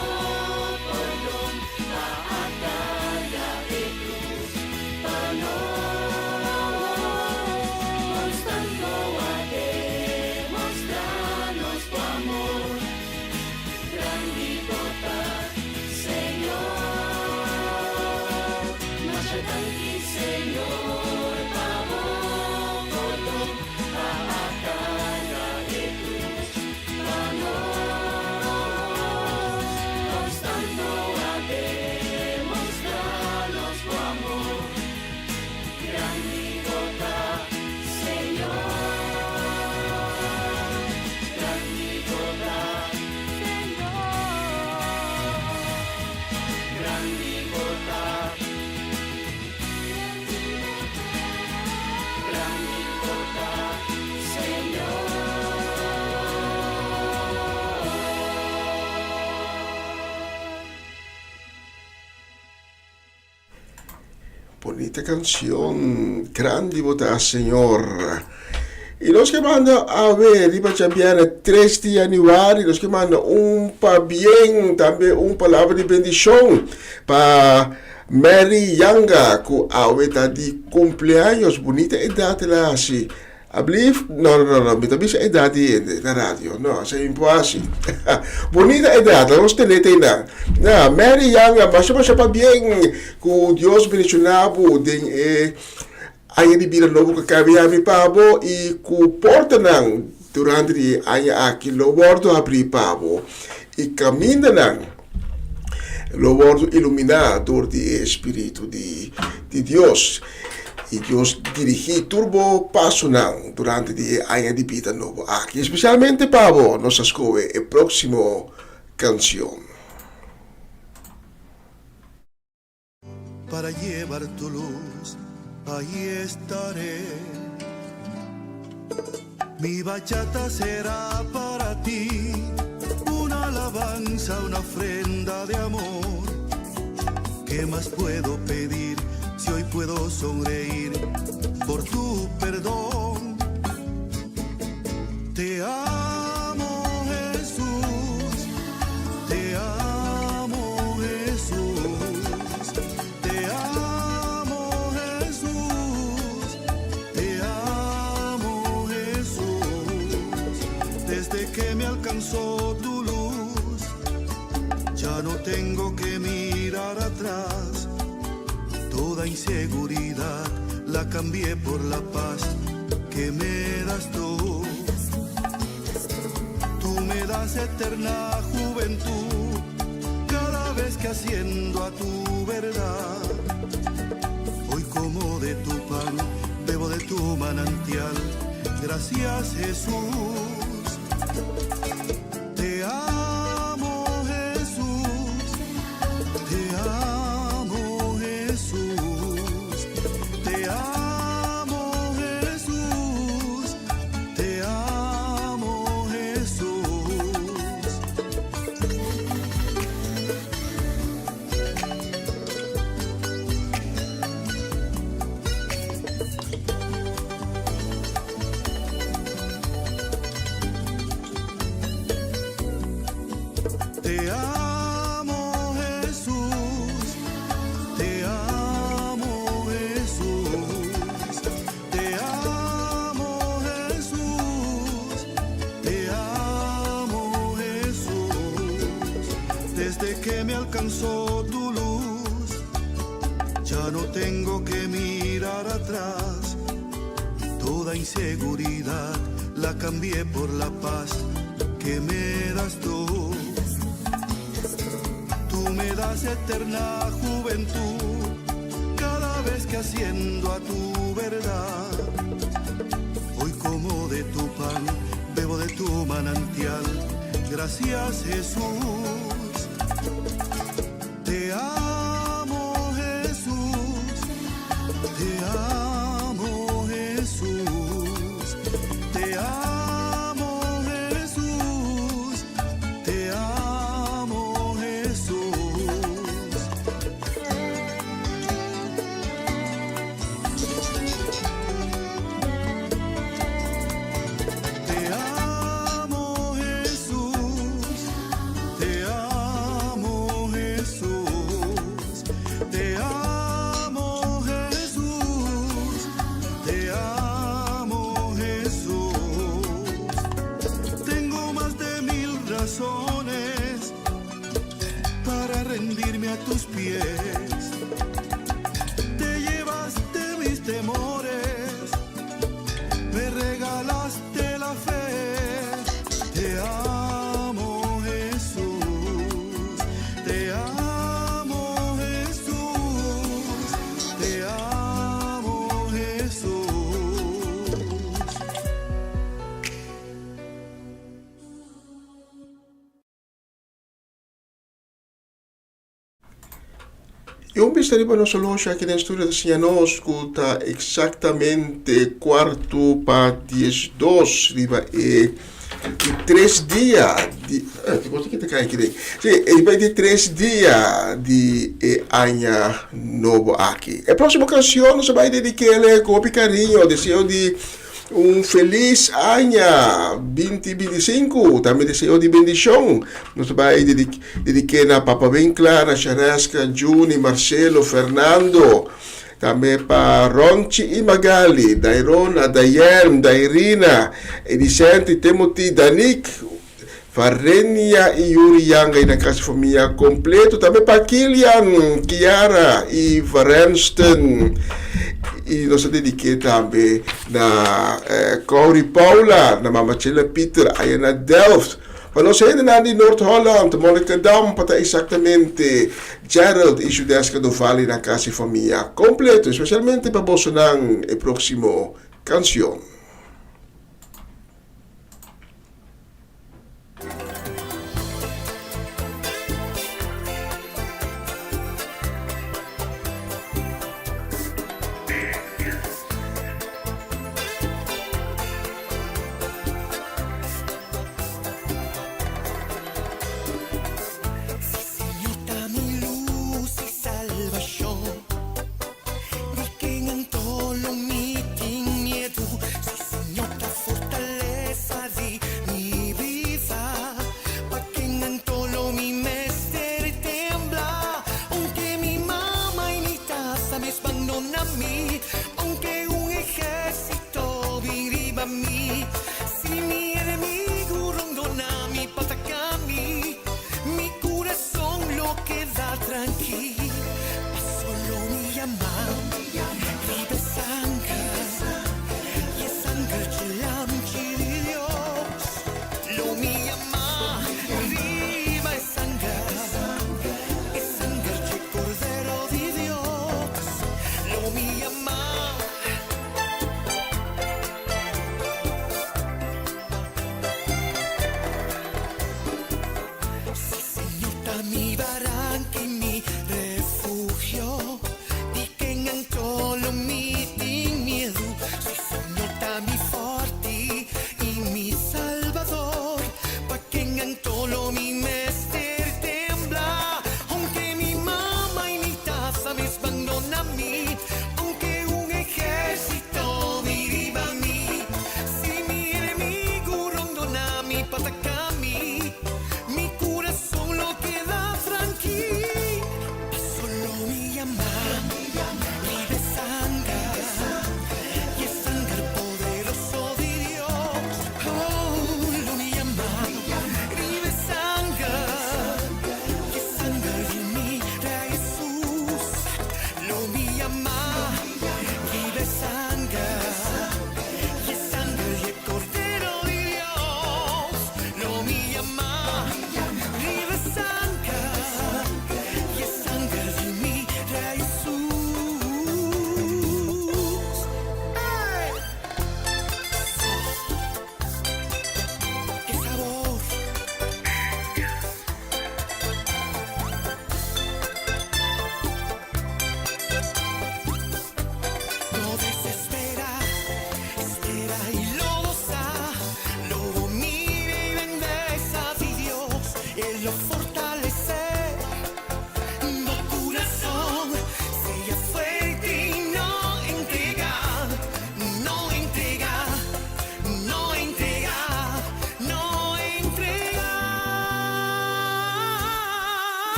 pordon pa a carga e cruz pa nos. Constanto a demostra nos bo amor. Grandi bo ta Señor. Masha danki Señor pa bo pordon pa a carga e cruz pa nos. Constanto a demostra nos bo amor. Grandi bo ta Señor. Grandi bo ta Señor. Grandi bo ta. Grandi bo ta Señor. Bunita kanshon, grandi bo ta Señor. I nos ke manda awe riba djabièrnè 3 di yanüari, nos ke manda un pabien, tambe un palabra di bendishon pa Mary Yanga ku awe ta di kumpleaños. Bunita edat el a hasi. Ablief? No, no, no, no, mi ta bisa edat di hende na radio. No, esei mi por hasi. Bunita edat, laga nos tene te einan. Na, Mary Yanga, masha masha pabien ku Dios bendiciona bo den e aña di bida nobo ku a kabia habri pa bo i ku portanan durante di e aña aki lo wordo habri pa bo i kamindanan lo wordo iluminá dor di e Spiritu di di Dios. I Dios dirigí tur bo pasonan durante di e aña di bida nobo aki. Espesialmente pa bo nos a skohe e próksimo kanshon. Para llevar tu luz, ahí estaré. Mi bachata será para ti, una alabanza, una ofrenda de amor. ¿Qué más puedo pedir si hoy puedo sonreír por tu perdón? Te amo Jesús, te amo Jesús, te amo Jesús, te amo Jesús. Desde que me alcanzó tu luz, ya no tengo que mirar atrás. Toda inseguridad la cambié por la paz que me das tú. Tú me das eterna juventud cada vez que asciendo a tu verdad. Hoy como de tu pan, bebo de tu manantial. Gracias Jesús. Te amo Jesús. Te amo Jesús. Te amo Jesús. Te amo Jesús. Te amo Jesús, te amo Jesús, te amo Jesús, te amo Jesús. Desde que me alcanzó tu luz, ya no tengo que mirar atrás. Toda inseguridad la cambié por la paz que me das tú. Tú me das eterna juventud cada vez que asciendo a tu verdad. Hoy como de tu pan, bebo de tu manantial. Gracias Jesús. Te amo Jesús. Te amo Jesús. Te amo Jesús. Te amo Jesús. Te amo Jesús. Rendirme a tus pies. Te llevaste mis temores, me regalaste la fe. Te amo Jesús, te amo Jesús, te amo Jesús. I un bista riba nos horloge aki den studio ta siña nos ku ta eksaktamente kuartu pa 12 riba e di tres dia di eh, ki cosa ki ta kai aki den? Sí, riba e di tres dia di e aña nobo aki. E próksimo kanshon nos a bai dedik'é ku hopi kariño, deseo di Un felis aña 2025, tambe deseo di bendishon. Nos ta bai dedik'é na Papa Winkler, na Shareska, Juni, Marcelo, Fernando, tambe pa Ronchi i Magali, Dairona, Dayerm, Dairina, Edicente, Timothy, Danik, Varenia i Yuri Yanga i nan kas famia kompleto. Tambe pa Kilian, Kiara i Varenston. I nos ta dedik'é tambe na Corrie Paula, na Mama Chela Pieter aya na Delft. Pa nos hendenan di Noord-Holland, Monnikendam pa ta eksaktamente, Gerald i Judeska Doval i nan kas i famia kompleto. Espesialmente pa bosonan e próksimo kanshon.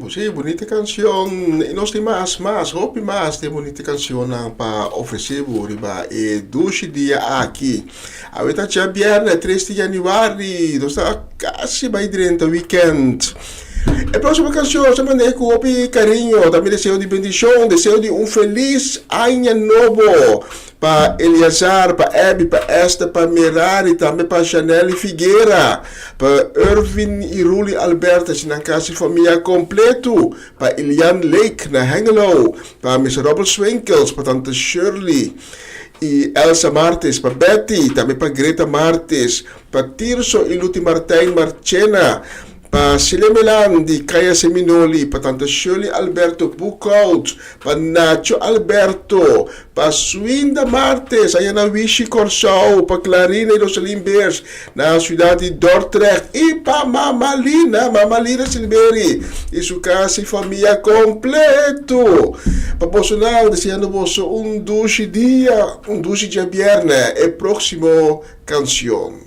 Sí, bunita canción. Y nos tin mas, mas, hopi mas de bunita cancionnan pa ofrece bo riba e dushi dia aki. Awe ta djabierne, 3 di januari. Nos ta casi bai drenta weekend. E próximo canción se mandé cu hopi cariño, tambe deseo di bendicion, deseo di un feliz aña nobo pa Eleazar, pa Abby, pa Esther, pa Merari, tambe pa Chanel y Figuera, pa Irvin y Ruli Albertus y nan casi famia completo, pa Ilian Lake na Hengelo, pa Mister Robert Swinkels, pa Tante Shirley y Elsa Martis, pa Betty, tambe pa Greta Martis, Pa Tirso y Luti Martijn Marchena, pa Celia Melan di Kaya Seminoli, pa Tante Shirley Alberto Boekhout, pa Nacho Alberto, pa Swinda Martes aya na Wishi Kòrsou, pa Clarina y Roselyn Beers na siudat di Dordrecht y pa Mama Lina, Mama Lina Silberi y su kas y famia kompleto. Pa bosonan deseando boso un dushi dia, un dushi djabièrnè. E próksimo Canción.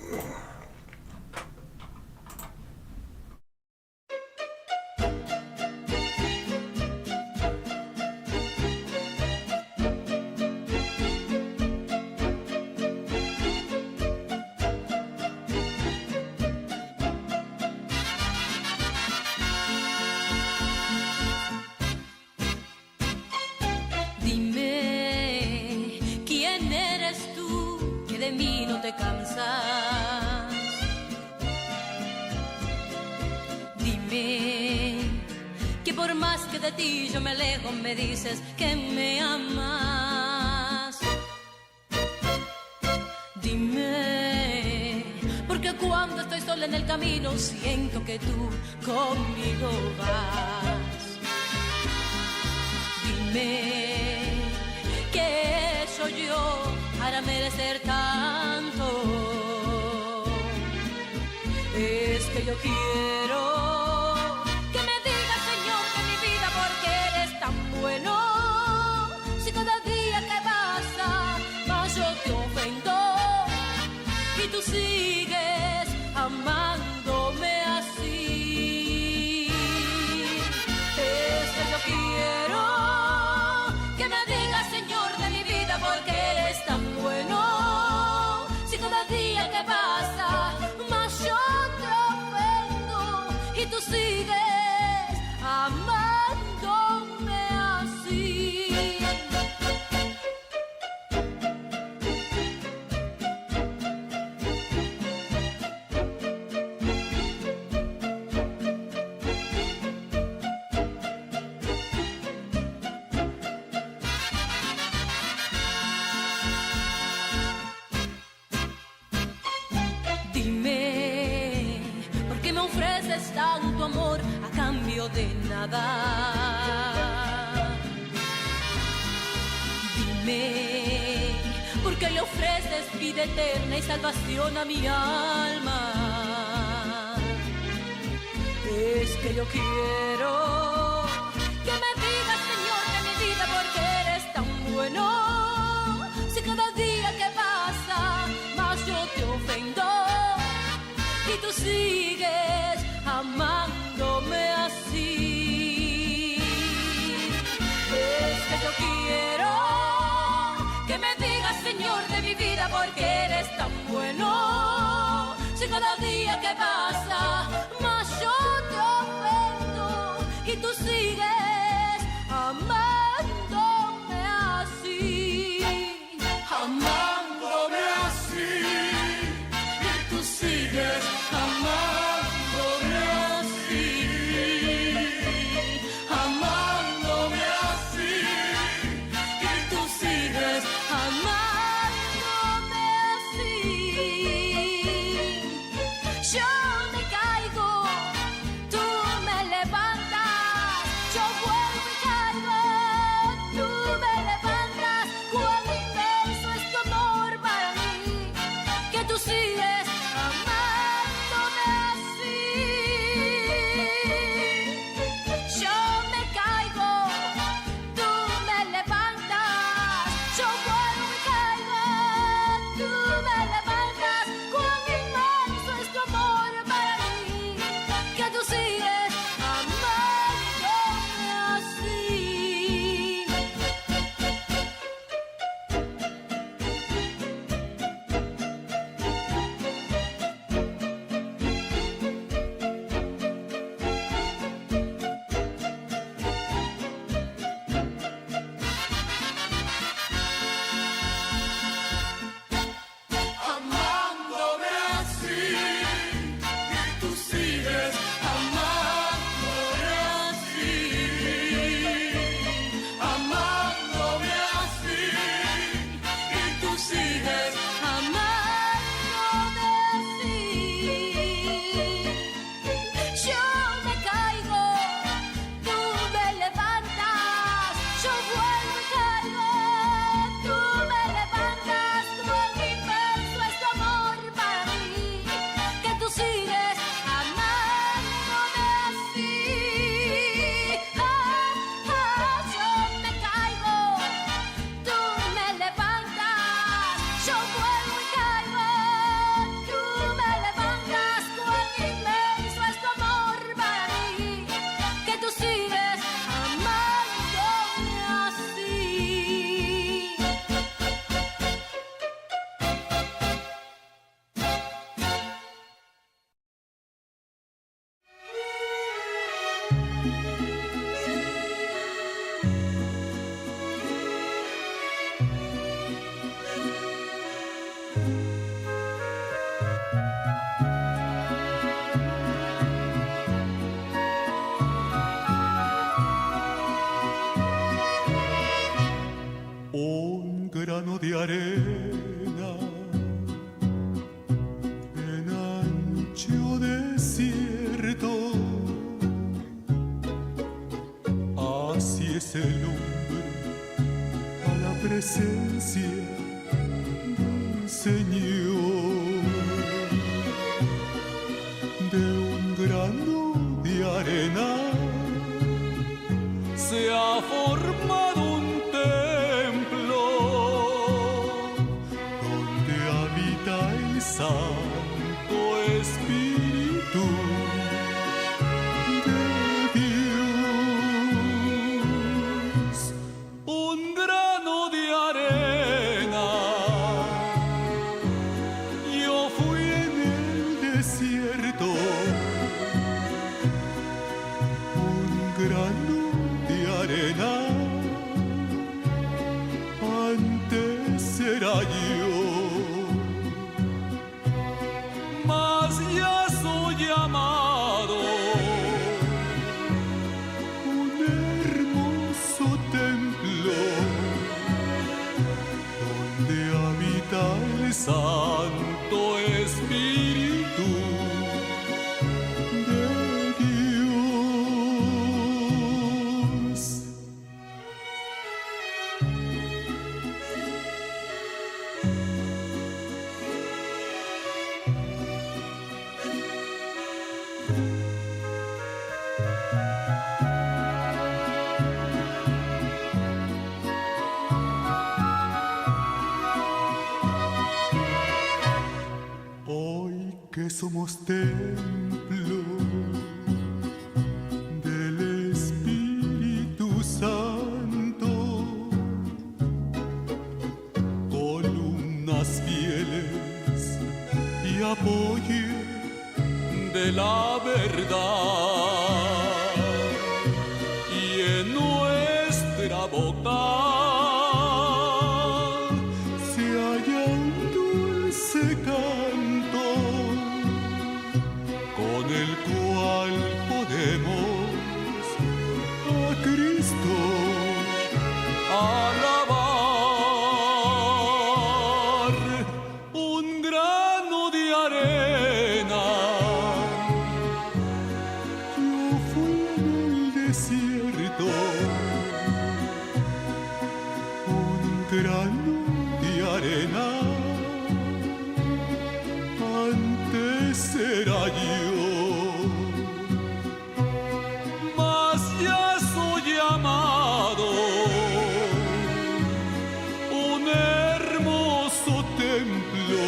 Dime, ¿quién eres tú que de mí no te cansas? Dime, que por más que de ti yo me alejo, me dices que me amas. Dime, porque cuando estoy sola en el camino siento que tú conmigo vas. Dime, ¿qué he hecho yo para merecer tanto? Es que yo quiero que me digas, Señor, de mi vida, porque eres tan bueno. Si cada día que pasa más yo te ofendo y tú sigues amándome así. Es que yo quiero que me digas, Señor, de mi vida, porque eres tan bueno. Si cada día que pasa más yo te ofendo y tú sigues amándome así. Dime, ¿por qué me ofreces tanto amor a cambio de nada? Dime, ¿por qué le ofreces vida eterna y salvación a mi alma? Es que yo quiero que me digas, Señor, de mi vida, porque eres tan bueno. Si cada día que pasa más yo te ofendo y tú sigues amándome así. Es que yo quiero que me digas, Señor, de mi vida, porque eres tan bueno. Si cada día que pasa más yo te ofendo y tú sigues amándome así, amándome así, y tú sigues amándome así, amándome así, y tú sigues amándome así. Yo presencia del Señor. De un grano de arena se ha formado un templo donde habita el Santo Espíritu de Dios. Un grano de arena yo fui en el desierto. Un grano de arena antes era yo. Mas ya soy llamado un hermoso templo donde habita el Santo Espíritu de Dios. Hoy que somos templo del Espíritu Santo, columnas fieles y apoyo de la verdad, y en nuestra boca se halla un dulce canto con el cual podemos a Cristo alabar. Un grano de arena yo fui en el desierto, un grano de arena antes era yo. Mas ya soy llamado un hermoso templo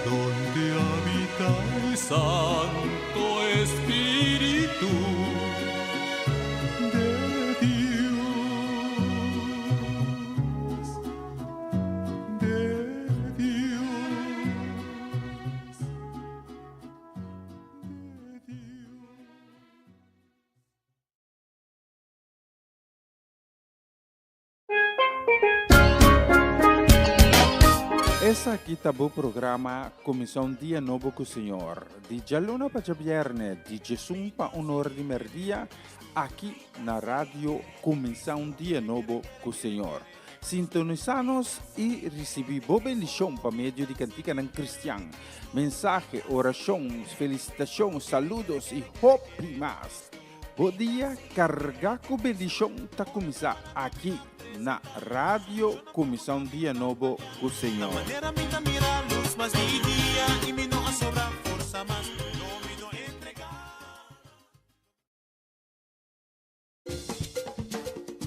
donde habita el Santo Espíritu de Dios, de Dios, de Dios. Esaki ta bo programa Kuminsá un Dia Nobo ku Señor, di djaluna pa djabièrnè di djesun pa un or di mèrdia, aki na Radio Kuminsá un Dia Nobo ku Señor. Sintonisá nos i risibí bo bendishon pa medio di kantikanan kristian, mensahe, orashon, felisitashon, saludos i hopi mas. Bo dia kargá ku bendishon ta kuminsá aki na Radio Kuminsá un Dia Nobo ku Señor.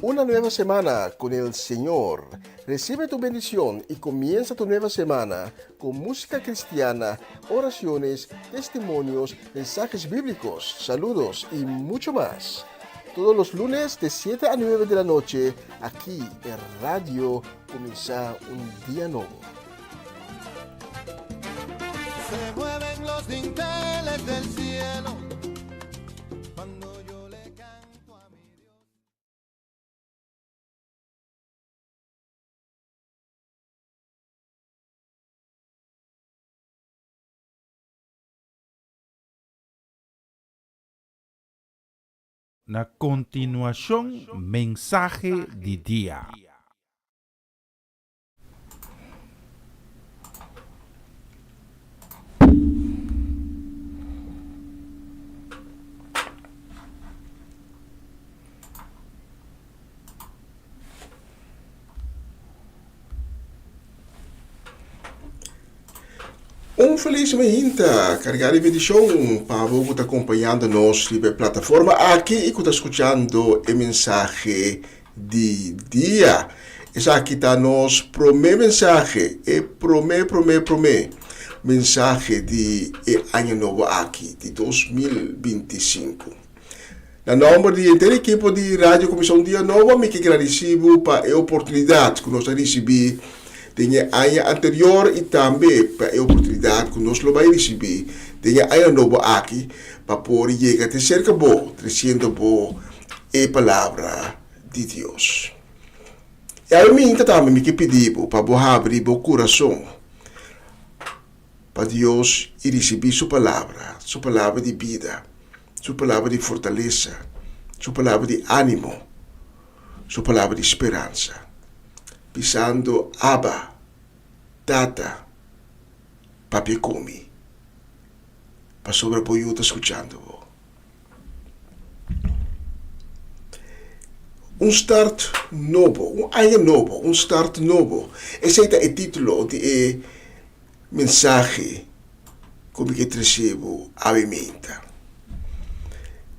Una nueva semana con el Señor. Recibe tu bendición y comienza tu nueva semana con música cristiana, oraciones, testimonios, mensajes bíblicos, saludos y mucho más. Todos los lunes de 7 a 9 de la noche, aquí en Radio Comienza un Día Nuevo. Se mueven los dinteles del cielo cuando yo le canto a mi Dios. Na kontinuashon mensahe di dia. Un felis mainta carga di bendicion pa bo cu ta acompañando nos riba e plataforma aki y cu ta scuchando e mensahe di dia. Esaki ta nos prome mensahe, e prome prome prome mensahe di e aña nobo aki di 2025. Na nomber di henter ekipo di Radio Comision Dia Nobo mi ke gradisi bo pa e oportunidad ku nos a risibi den e aña anterior i tambe pa e oportunidad ku nos lo bai risibi den e aña nobo aki pa por yega te serka bo tresiendo bo e palabra di Dios. I awe minta tambe mi ke pidi bo pa bo habri bo kurason pa Dios i risibi su palabra, su palabra di bida. Su palabra di fortalesa, su palabra di ánimo, su palabra di speransa, bisando, Abba, Tata, papia ku mi, pasobra bo yu ta skuchando bo. Un start nobo, un aña nobo, un start nobo. Esei ta e título di e mensahe ku mi ke trese bo awe meinta.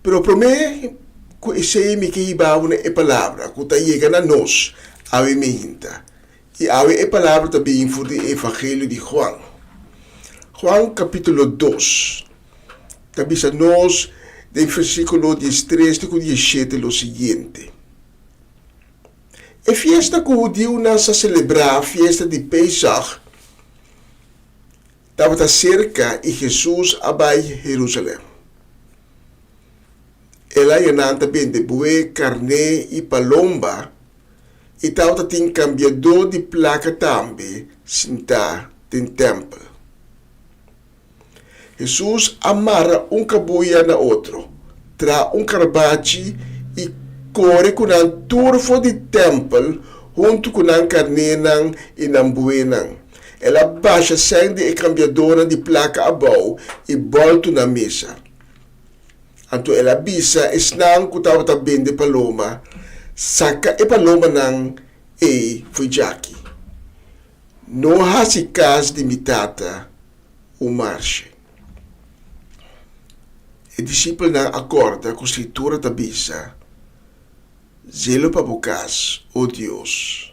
Pero promé ku esei mi ke hiba bo na e palabra ku ta yega na nos awe meinta. I awe e palabra ta bin for di e Evangelio di Juan. Juan kapítulo dos ta bisa nos den versíkulo diestres te ku dieshete lo siguiente. E fiesta ku hudiunan sa selebrá, fiesta di Pesach, tabata serka i Hesus a bai Herusalèm. El a yanan ta bende bué, karné i palomba, i tabata tin kambiadó di plaka tambe sintá den tèmpel. Hesus a mara un kabuya na otro, traha un karbachi i kore ku nan tur for di tèmpel huntu ku nan karnénan i nan buenan. El a basha sèn di e kambiadónan di plaka abou i bòltu nan mesa. Anto el a bisa esnan ku tabata bende paloma, Saka e palomanan ei fo'i djaki. No hasi kas di mi Tata un marshe. E disipelnan a kòrda ku Skritura ta bisa, Zelo pa bo kas, o Dios,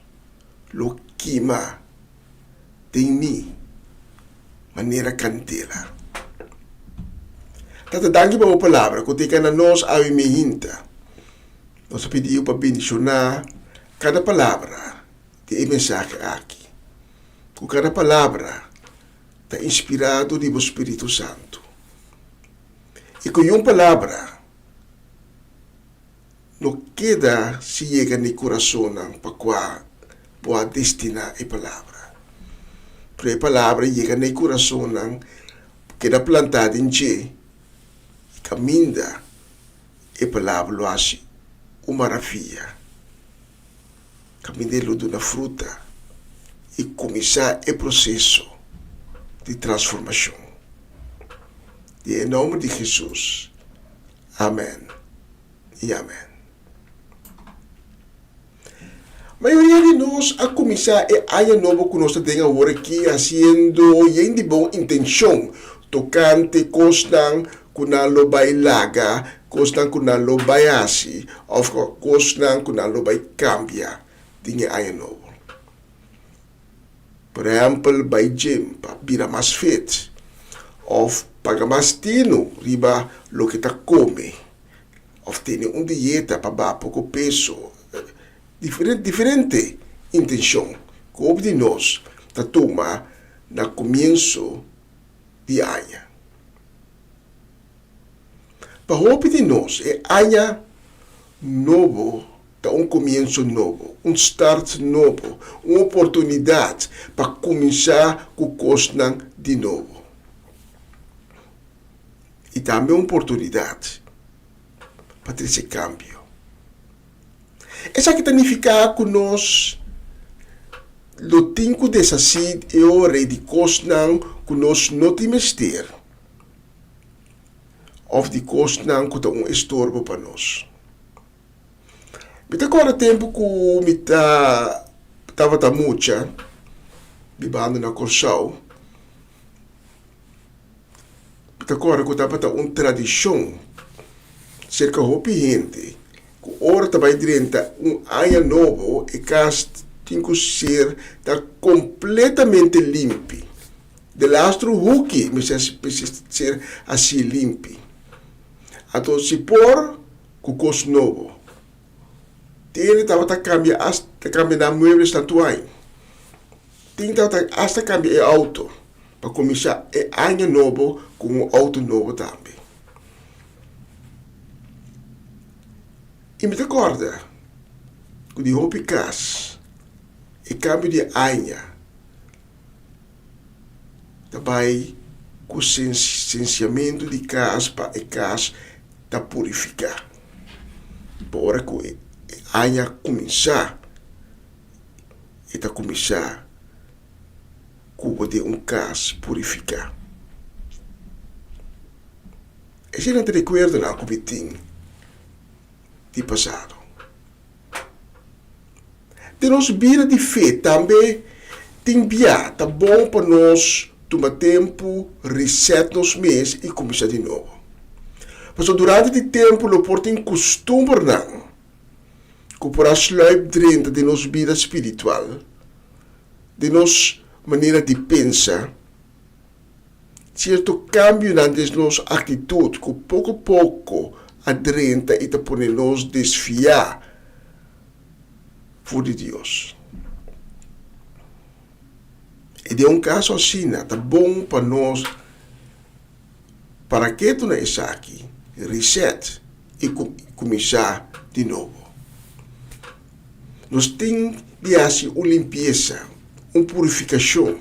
lo kima den mi manera kandela. Tata, danki pa bo palabra ku ta yega na nos awe mihinta. Nos ta pidi pa bendishoná kada palabra di e mensahe aki. Ku kada palabra ta inspirado di bo Spiritu Santu. I ku yun palabra no keda sin yega na e kurasonnan pa kua bo a destiná e palabra. Pero e palabra yega na e kurasonnan, keda plantá den dje, i kaminda e palabra lo hasi un maravia. Kaminda e lo duna fruta i kuminsá e proseso di transformashon. Den e nòmber di Hesus, amèn i amèn. Mayoria di nos a kuminsá e aña nobo ku nos ta den awor aki hasiendo yen di bon intenshon tokante kosnan ku nan lo bai laga, kosnan ku nan lo bai hasi òf kosnan ku nan lo bai kambia den e aña nobo. Por ehèmpel, bai gym pa bira mas fit òf paga mas tinu riba loke ta kome òf tene un dieta pa baha poko peso. Diferente intenshon ku hopi di nos ta tuma na komienso di aña. Pa hopi di nos e aña nobo ta un komienso nobo, un start nobo, un oportunidat pa kuminsá ku kosnan di nobo. I tambe un oportunidat pa trese kambio. Esaki ta nifiká ku nos lo tin ku deshasí e ora di kosnan ku nos no tin mester òf di kosnan ku ta un estorbo pa nos. Mi ta kòrda tempu ku mi ta tabata mucha bibando na Kòrsou. Mi ta kòrda ku tabata un tradishon serka hopi hende ku ora ta bai drenta un aña nobo e kas tin ku ser ta kompletamente limpi. Delastro huki mester ser hasi limpi. Anto si por ku kos nobo. Tin hende tabata kambia asta kambia nan mueblesnan tur aña. Tin tabata asta kambia e outo pa kuminsá e aña nobo ku un outo nobo tambe. I mi ta kòrda ku di hopi kas e kambio di aña ta bai ku sensiamentu di kas pa e kas ta purifiká. Pa ora ku e aña kuminsá e ta kuminsá ku bo den un kas purifiká. Esei nan ta rekuerdonan ku mi tin di pasado. Den nos bida di fe tambe tin bia ta bon pa nos tuma tempu reset nos mes i kuminsá di nobo. Pasobra durante di tempu lo por tin kustumbernan ku por a sluip drenta den nos bida spiritual, den nos manera di pensa. Sierto kambionan den nos aktitut ku poko poko a drenta i ta pone nos desviá for di Dios. I den un kaso asina ta bon pa nos para ketu na esaki, reset i kuminsá di nobo. Nos tin di hasi un limpiesa, un purifikashon.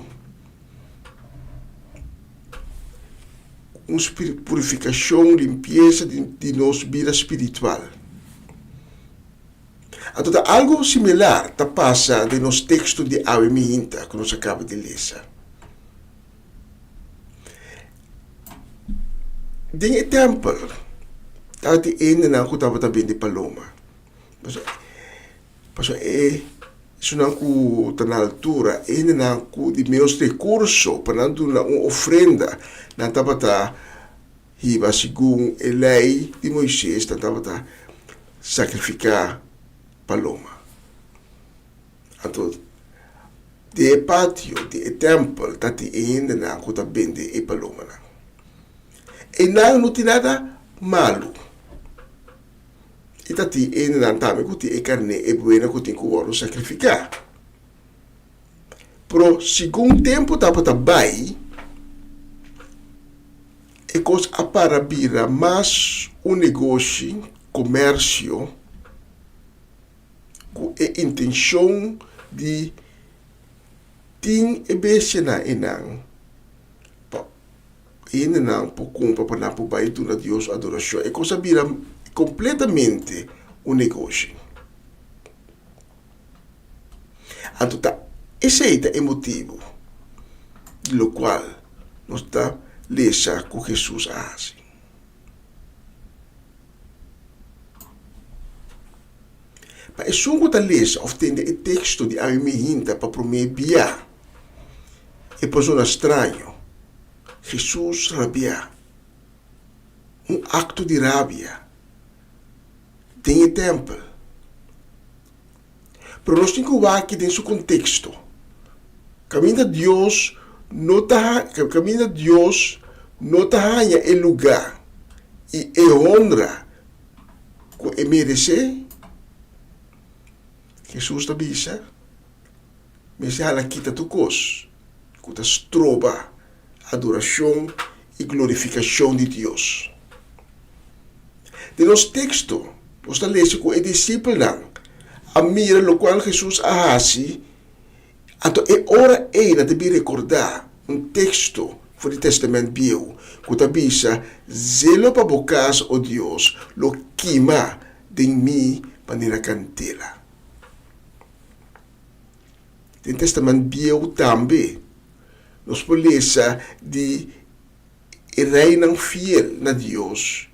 Un purifikashon, limpiesa di nos bida spiritual. Anto ta algu similar ta pasa den nos teksto di awe mihinta ku nos a kaba di lesa. Den e tèmpel tabatin hendenan ku tabata bende paloma. Pasobra e esunnan ku ta na altura, e hendenan ku di menos rekurso pa nan duna un ofrenda, nan tabata hiba segun e lei di Moises, nan tabata sakrifiká paloma. Anto, den e patio di e tèmpel ta tin e hendenan ku ta bende e palomanan. Einan no tin nada malu. I ta tin hendenan tambe ku tin e karné e buena ku tin ku wòrdu sakrifiká. Pero segun tempu tabata bai, e kos a para bira mas un negoshi, komersio, ku e intenshon di tin e bestianan einan pa Hendenan por kumpra pa nan por bai duna Dios adorashon. E kos a bira kompletamente un negoshi. Anto ta esei ta e motibu di lokual nos ta lesa ku Hesus a hasi. Pa esun ku ta lesa òf tende e teksto di Ami Mi Hinta pa promé bia, e por zona straño. Hesus rabiá. Un akto di rabia den e tèmpel. Pero nos tin ku wak den su konteksto. Kaminda Dios no ta kaminda Dios no ta haña e lugá i e honra ku e meresé, Hesus ta bisa, Mester hala kita tur kos ku ta stroba adorashon i glorifikashon di Dios. Den nos teksto, nos ta lesa ku e disipelnan a mira lokual Hesus a hasi, anto e ora ei nan ta bin rekordá un teksto for di Tèstamènt Bieu ku ta bisa, Zelo pa bo kas, o Dios, lo kima den mi manera kandela. Den Tèstamènt Bieu tambe nos por lesa di e reinan fiel na Dios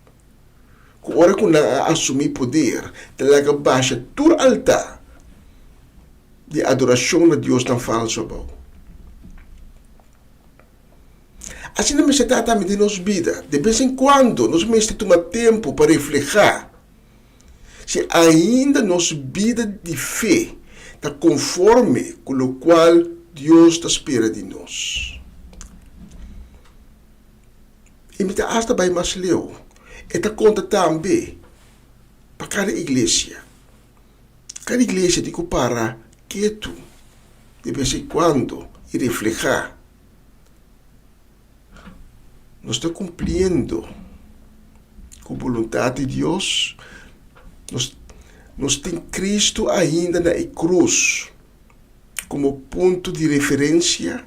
ku ora ku nan a asumí poder ta laga basha tur altá di adorashon na diosnan falsu abou. Asina mester ta tambe den nos bida. De bes en kuando nos mester tuma tempu pa reflehá si ainda nos bida di fe ta konforme ku lokual Dios ta spera di nos. I mi ta asta bai mas leu, e ta konta tambe pa kada iglesia. Kada iglesia tin ku para ketu de bes en kuando i reflehá. Nos ta kumpliendo ku boluntat di Dios? Nos nos tin Kristu ainda na e krus komo punto di referensia?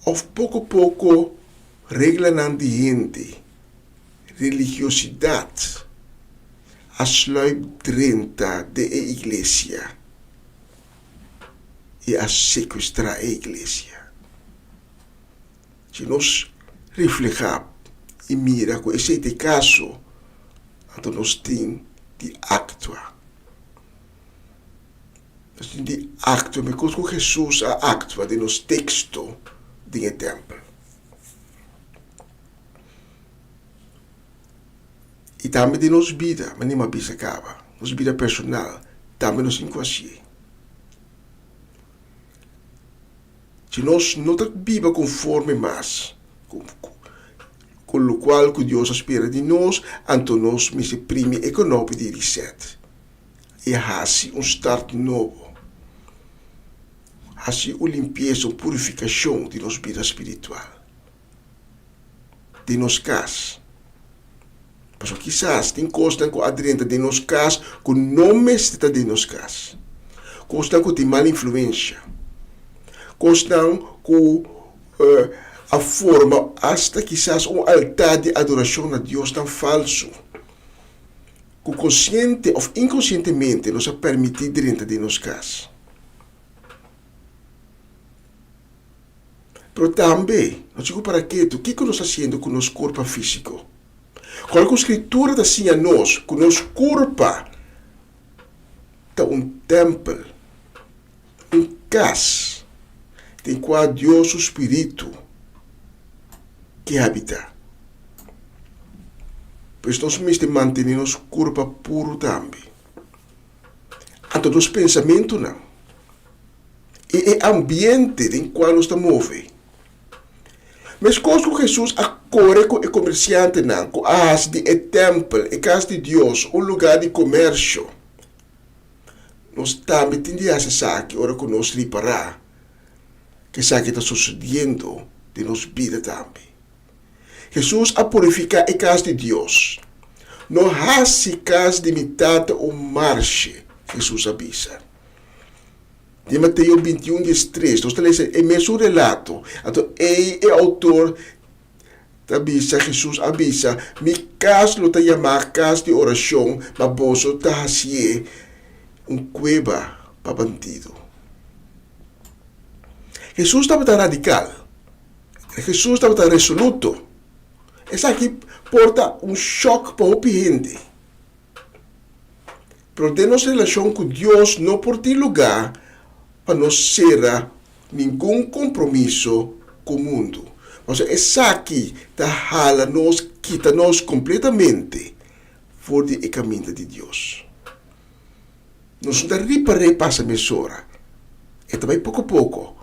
Òf poko poko reglanan di hende, religiosidat, a sluip drenta den e iglesia? i a sekuestrá e iglesia. Si nos reflehá i mira ku esei ta e kaso, anto nos tin di aktua. Nos tin di aktua meskos ku Hesus a aktua den nos teksto den e tèmpel. I tambe den nos bida, manera mi a bisa kaba, nos bida personal, tambe nos tin ku hasié. Si nos no ta biba konforme mas ku lokual ku Dios a spera di nos, anto nos mester primi e konopi di reset i hasi un start nobo, hasi un limpiesa, un purifikashon di nos bida spiritual. Den nos kas. Pasobra kisas tin kosnan ku a drenta den nos kas ku no mester ta den nos kas. Kosnan ku tin mal influensha. Kosnan ku a forma asta kisas un altar di adorashon na diosnan falsu. Ku konsiente òf inkonsientemente nos a permití drenta den nos kas. Pero tambe, nos tin ku para ketu, kiko nos ta hasiendo ku nos kurpa físiko? Kòrda ku Skritura ta siña nos ku nos kurpa ta un tèmpel, un kas den kua Dios su spiritu ke habitá. Pues nos mester mantené nos kurpa puru tambe. Anto nos pensamentunan i e ambiente den kua nos ta move. Meskos ku Hesus a kore ku e komersiantenan ku a hasi di e tèmpel, e kas di Dios, un lugá di komersio, nos tambe tin di hasi esaki ora ku nos ripará ku esaki ta sosodiendo den nos bida tambe. Hesus a purifiká e kas di Dios. No hasi kas di mi Tata un marshe, Hesus a bisa. Den Mateo bintiun diestres nos ta lesa e mesun relato. Anto ei e outor ta bisa, Hesus a bisa, Mi kas lo ta yamá kas di orashon, ma boso ta hasié un kueba pa bandido. Hesus tabata radikal. Hesus tabata resoluto. Esaki por ta un shòk pa hopi hende. Pero den nos relashon ku Dios no por tin lugá pa nos sera ningun kompromiso ku mundu. Pasobra esaki ta hala nos kita nos kompletamente for di e kaminda di Dios. Nos no ta ripar'é pasa mesora. E ta bai poko poko,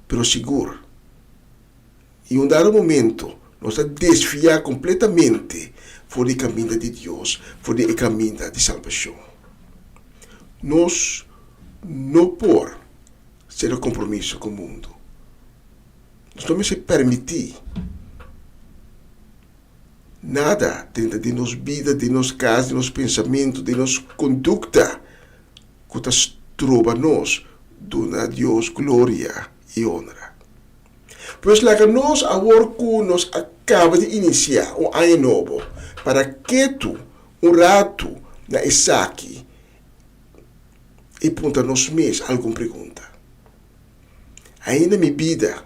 pero sigur. I un dado momento nos ta desviá kompletamente for di e kaminda di Dios, for di e kaminda di salbashon. Nos no por sera kompromiso ku mundu. Nos no mester permití nada drenta den nos bida, den nos kas, den nos pensamentu, den nos kondukta ku ta stroba nos duna Dios gloria i onra. Pues laga nos awor ku nos a kaba di inisiá un aña nobo para ketu un ratu na esaki i puntra nos mes algun pregunta. Ainda mi bida,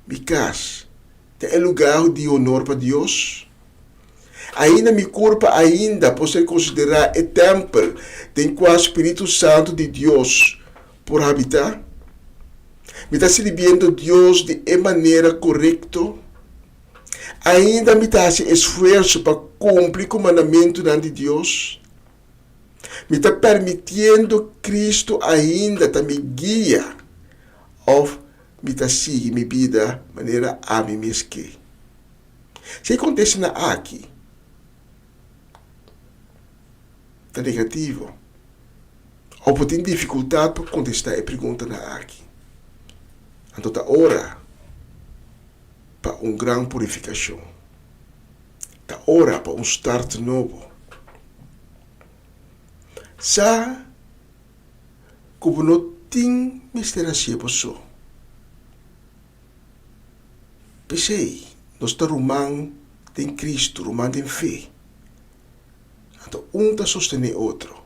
mi kas, ta e lugá di honor pa Dios? Ainda mi kurpa ainda por ser konsiderá e tèmpel den kua spiritu santu di Dios por habitá? Mi ta sirbiendo Dios di e manera korekto? Ainda mi ta hasi esfuerso pa kumpli ku mandamentunan di Dios? Mi ta permitiendo Kristu ainda ta mi guia òf mi ta sigui mi bida manera ami mes ke? Si e kontestanan aki ta negativo òf bo tin difikultat pa kontestá e preguntanan aki, anto ta ora pa un gran purifikashon. Ta ora pa un start nobo. Sa ku bo no tin mester hasié bo so. P'esei nos ta ruman den Kristu, ruman den fe. Anto un ta sostené otro.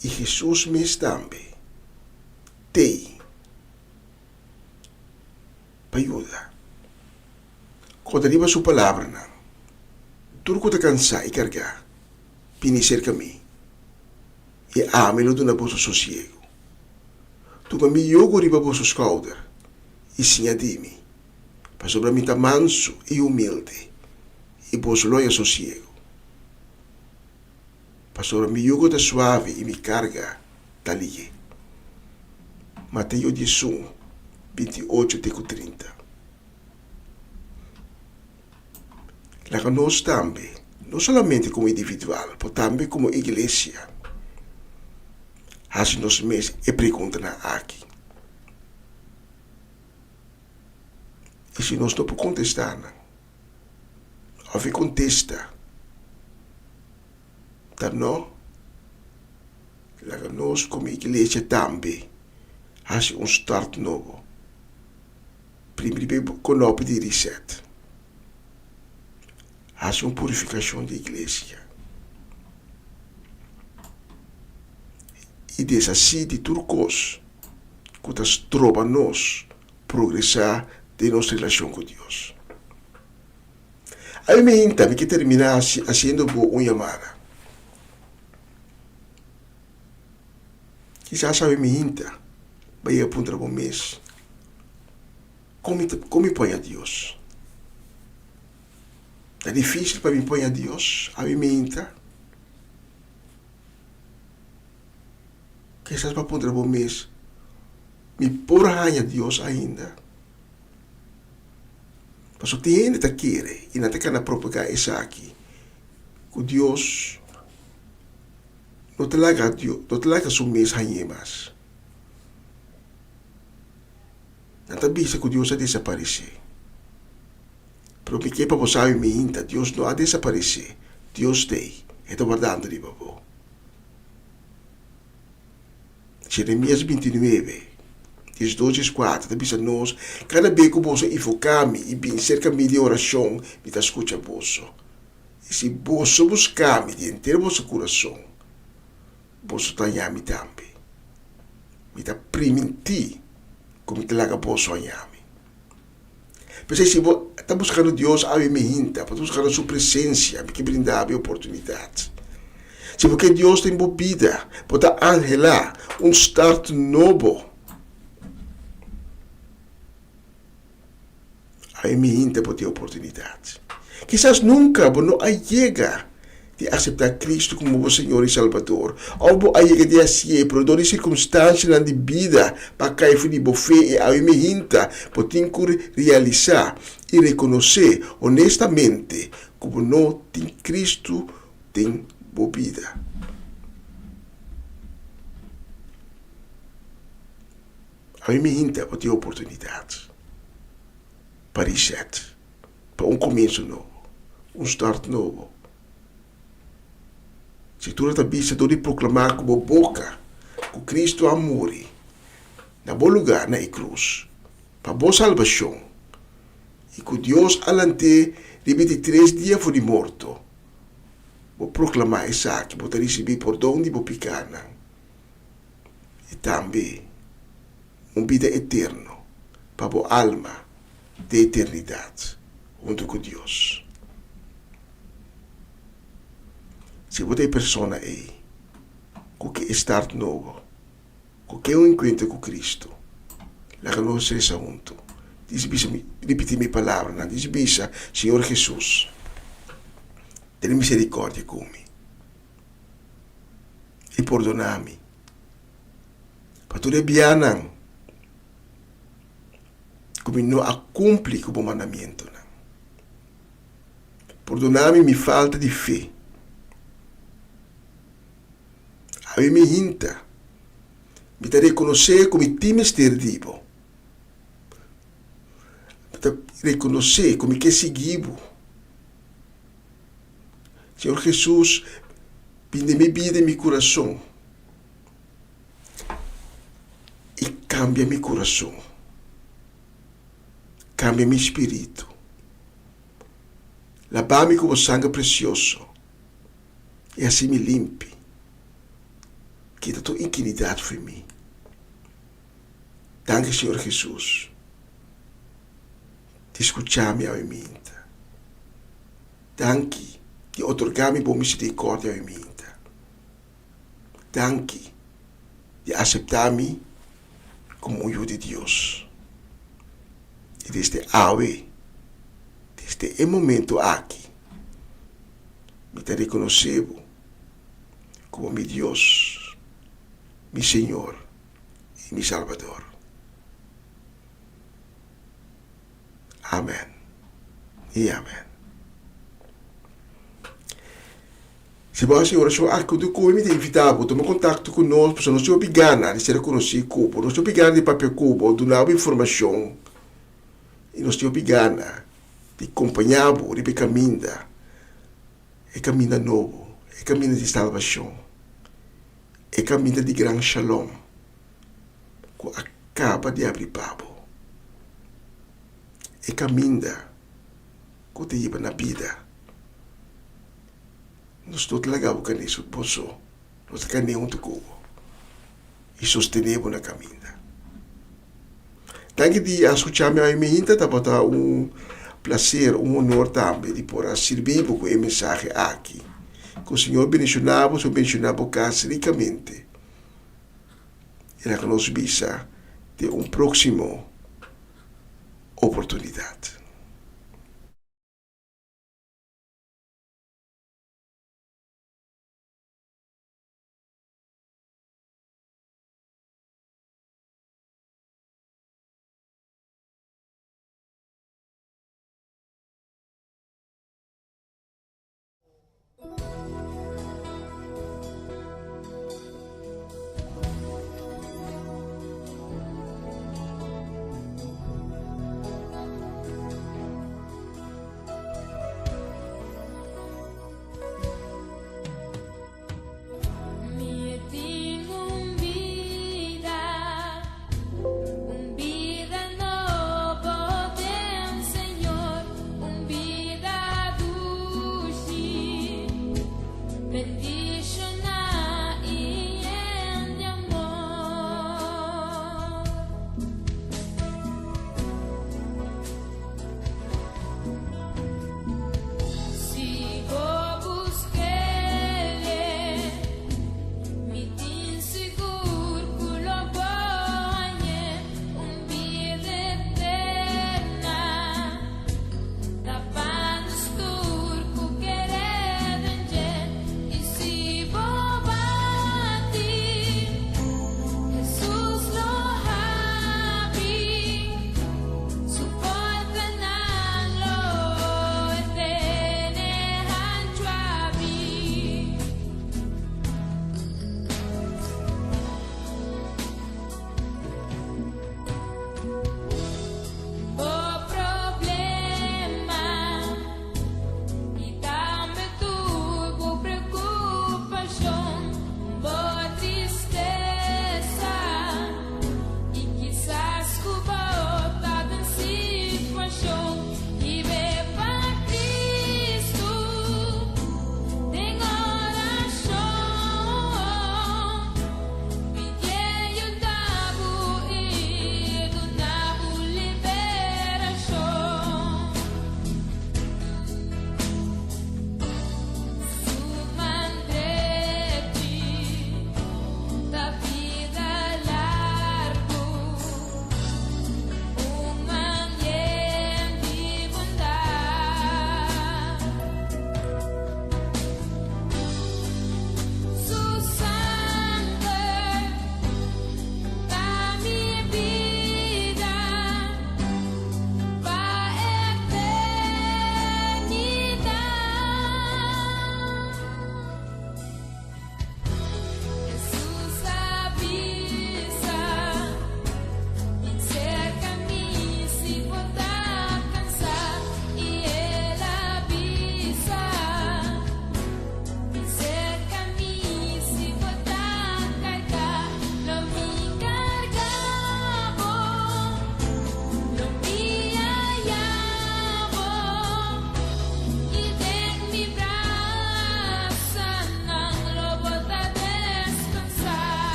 I Hesus mes tambe t'ei pa yuda. Konta riba su palabranan, Tur ku ta kansá i kargá, bini serka mi, i ami lo duna boso sosiegu. Tuma mi yogo riba boso skouder i siña di mi, pasobra mi ta mansu i humilde, i boso lo haña sosiegu. Pasobra mi yugo ta suave i mi karga ta lihe. Mateo 11, 28 te ku 30. Laga nos tambe, no solamente komo individual, pero tambe komo iglesia, hasi nos mes e preguntanan aki. I si nos no por kontestá nan, òf e kontesta ta no, laga nos komo iglesia tambe hasi un start nobo. Primi riba e konopi di reset. Hasi un purifikashon di iglesia i deshasí di tur kos ku ta stroba nos progresá den nos relashon ku Dios. Ami mi hinta, mi ke terminá hasiendo bo un yamada. Kisas awe mi hinta bo a yega puntra bo mes, Kon mi ta, kon mi pon a Dios? Ta difísil pa mi pon a Dios awe mi hinta? Kisas bo a puntra bo mes, Mi por haña Dios ainda? Pasobra tin hende ta kere i nan ta kana propagá esaki, ku Dios no ta laga no ta laga su mes hañ'é mas. Nan ta bisa ku Dios a desaparesé. Pero mi ke pa bo sabi mi hinta, Dios no a desaparesé. Dios t'ei, e ta wardando riba bo. Jeremias 29, 12, 14 ta bisa nos, Kada be ku boso invoká mi i bin serka mi den orashon, mi ta skucha boso. I si boso buska mi di henter boso kurason, boso ta haña mi tambe. Mi ta primintí ku mi ta laga boso haña mi. P'esei, si bo ta buskando Dios awe mihinta, bo ta buskando Su presensia, mi ke brinda bo e oportunidat. Si bo ke Dios den bo bida, bo ta anhelá un start nobo. Awe mihinta bo tin e oportunidat. Kisas nunka bo no a yega di aseptá Kristu komo bo Señor i Salbador. Òf bo a yega di hasié, pero dor di sirkunstansianan di bida pa kai for di bo fe i awe mihinta bo tin ku realisá i rekonosé honestamente ku bo no tin Kristu den bo bida. Awe mihinta bo tin oportunidat pa reset. Pa un komienso nobo, un start nobo. Skritura ta bisa dor di proklamá ku bo boka ku Kristu a muri na bo lugá na e krus pa bo salbashon i ku Dios a lant'é riba e di tres dia for di morto. Bo proklamá esaki, bo ta risibí pordon di bo pikánan i tambe un bida eterno pa bo alma. den eternidat huntu ku Dios. Si bo ta e persona ei, Ku ke e start nobo, ku ke un enkuentro ku Kristu. Laga nos resa huntu. Dis bisa mi, ripití mi palabranan. Dis bisa, Señor Hesus, tene miserikòrdia ku mi i pordoná mi pa tur e bianan ku mi no a kumpli ku bo mandamentunan. Pordoná mi mi falta di fe. Awe mi hinta, mi ta rekonosé ku mi tin mester di bo. Mi ta rekonosé ku mi ke sigui bo. Señor Hesus, bin den mi bida i mi kurason i kambia mi kurason, kambia mi spiritu. Laba mi ku bo sanger presioso. I hasi mi limpi. Kita tur inkinidat for mi. Danki Señor Jesus di skucha mi awe minta. Danki di otorga mi bo misericordia awe minta. Danki di asepta mi komo un yu di Dios. I desde awe, desde e momento aki, Mi ta rekonosé bo komo mi Dios, mi Señor i mi Salbador. Amèn i amèn. Si bo hasi orashon aki ku tur mi ta invitá bo tuma kontakto ku nos pasobra nos tin hopi gana di ser konosí ku bo, nos tin hopi gana di papia ku bo, duna bo informashon i nos tin hopi gana di kompañá bo riba e kaminda, e kaminda nobo, e kaminda di salbashon, e kaminda di gran shalom ku a kaba di abri pa bo, e kaminda ku ta hiba na bida. Nos no ta laga bo kane bo so, nos ta kane huntu ku bo i sostené bo na kaminda. Danki di a skucha mi awe mihinta, tabata un plaser, un honor tambe di por a sirbi bo ku e mensahe aki. Ku Señor bendishoná bo, Señor bendishoná bo kas rikamente. I laga nos bisa den un próksimo oportunidat. Mi tin un bida, un bida nobo den Señor, un bida dushi.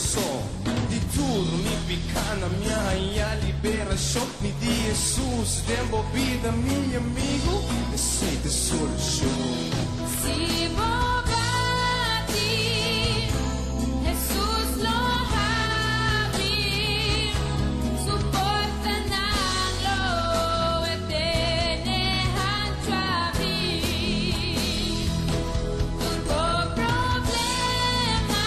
kurason Di tur mi pikánan mi a haña liberashon Mi di Hesus den bo bida mi amigu Esei ta e solushon. Si bo bati, Hesus lo habri Su portanan lo e tene hanchu abri. Tur bo problema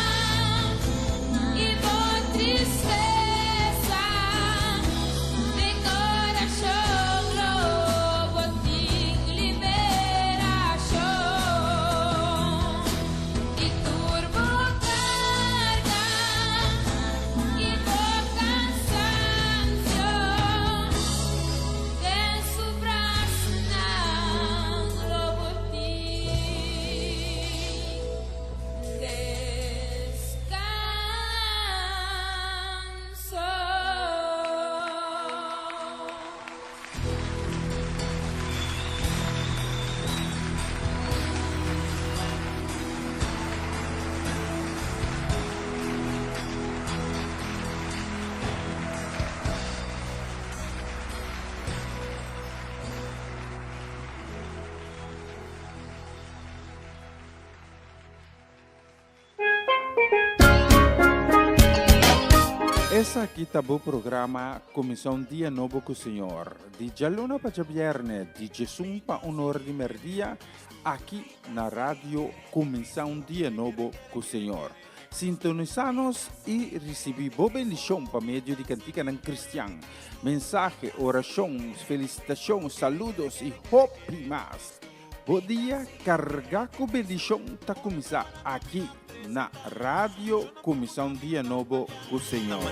i bo tristesa den orashon lo bo tin liberashon. I tur bo karga i bo kansansio den su brasanan lo bo tin deskanso. Esaki ta bo programa Kuminsá un Dia Nobo ku Señor, di djaluna pa djabièrnè, di djesun pa un ora di mèrdia, aki na Radio Kuminsá un Dia Nobo ku Señor. Sintonisá nos i risibí bo bendishon pa medio di kantikanan kristian, mensahe, orashon, felisitashon, saludos i hopi mas. Bo dia kargá ku bendishon ta kuminsá aki na Radio Kuminsá un Dia Nobo ku Señor.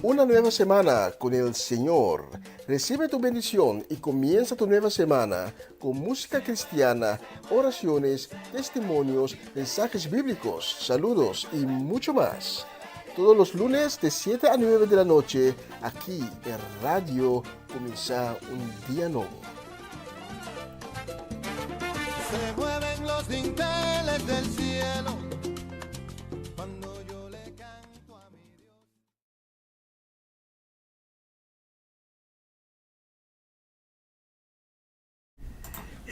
Una nueva semana con el Señor. Recibe tu bendición y comienza tu nueva semana con música cristiana, oraciones, testimonios, mensajes bíblicos, saludos y mucho más. Todos los lunes de 7 a 9 de la noche, aquí en Radio Comienza un Día Nuevo. Se mueven los dinteles del cielo cuando yo le canto a mi Dios.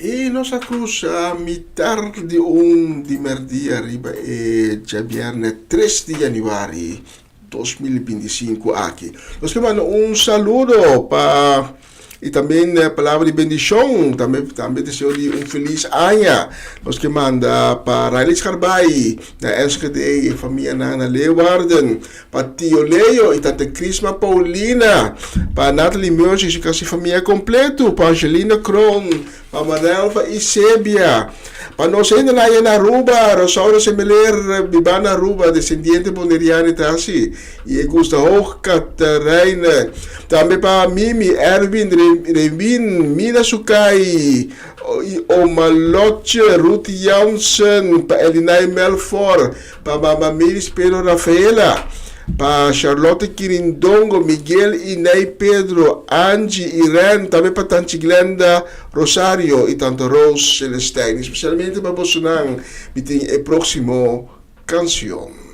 I nos a krusa mitar di un di merdia riba e djabièrnè tres di yanüari 2025 aki. Nos ke manda un saludo pa i tambe palabra di bendishon, tambe tambe deseo di un felis aña. Nos ke manda pa Riley Scharbaai na Enschede i famianan na Leeuwarden, Pa Tio Leo y Tante Crisma Paulina, pa Natalie Mercy y su casi famia completo, pa Angelina Kroon, pa Manelva y Sebia, pa nos hendenan allá na Aruba, Rosaura Semeler, biba na Aruba, descendiente boneriano y ta así, y e gusta hoog Catharijne, tambe pa Mimi, Erwin, Rewin, Mina Sucay, y Oma Lotje, Ruth Jansen, pa Elinay Melfor, Pa Mama Miris Pedro Rafaela, pa Charlotte Kirindongo, Miguel y Ney Pedro, Angie y Ren, tambe pa Tanchi Glenda Rosario y Tante Rose Celestijn. Especialmente pa bosonan mi tin e proximo cancion.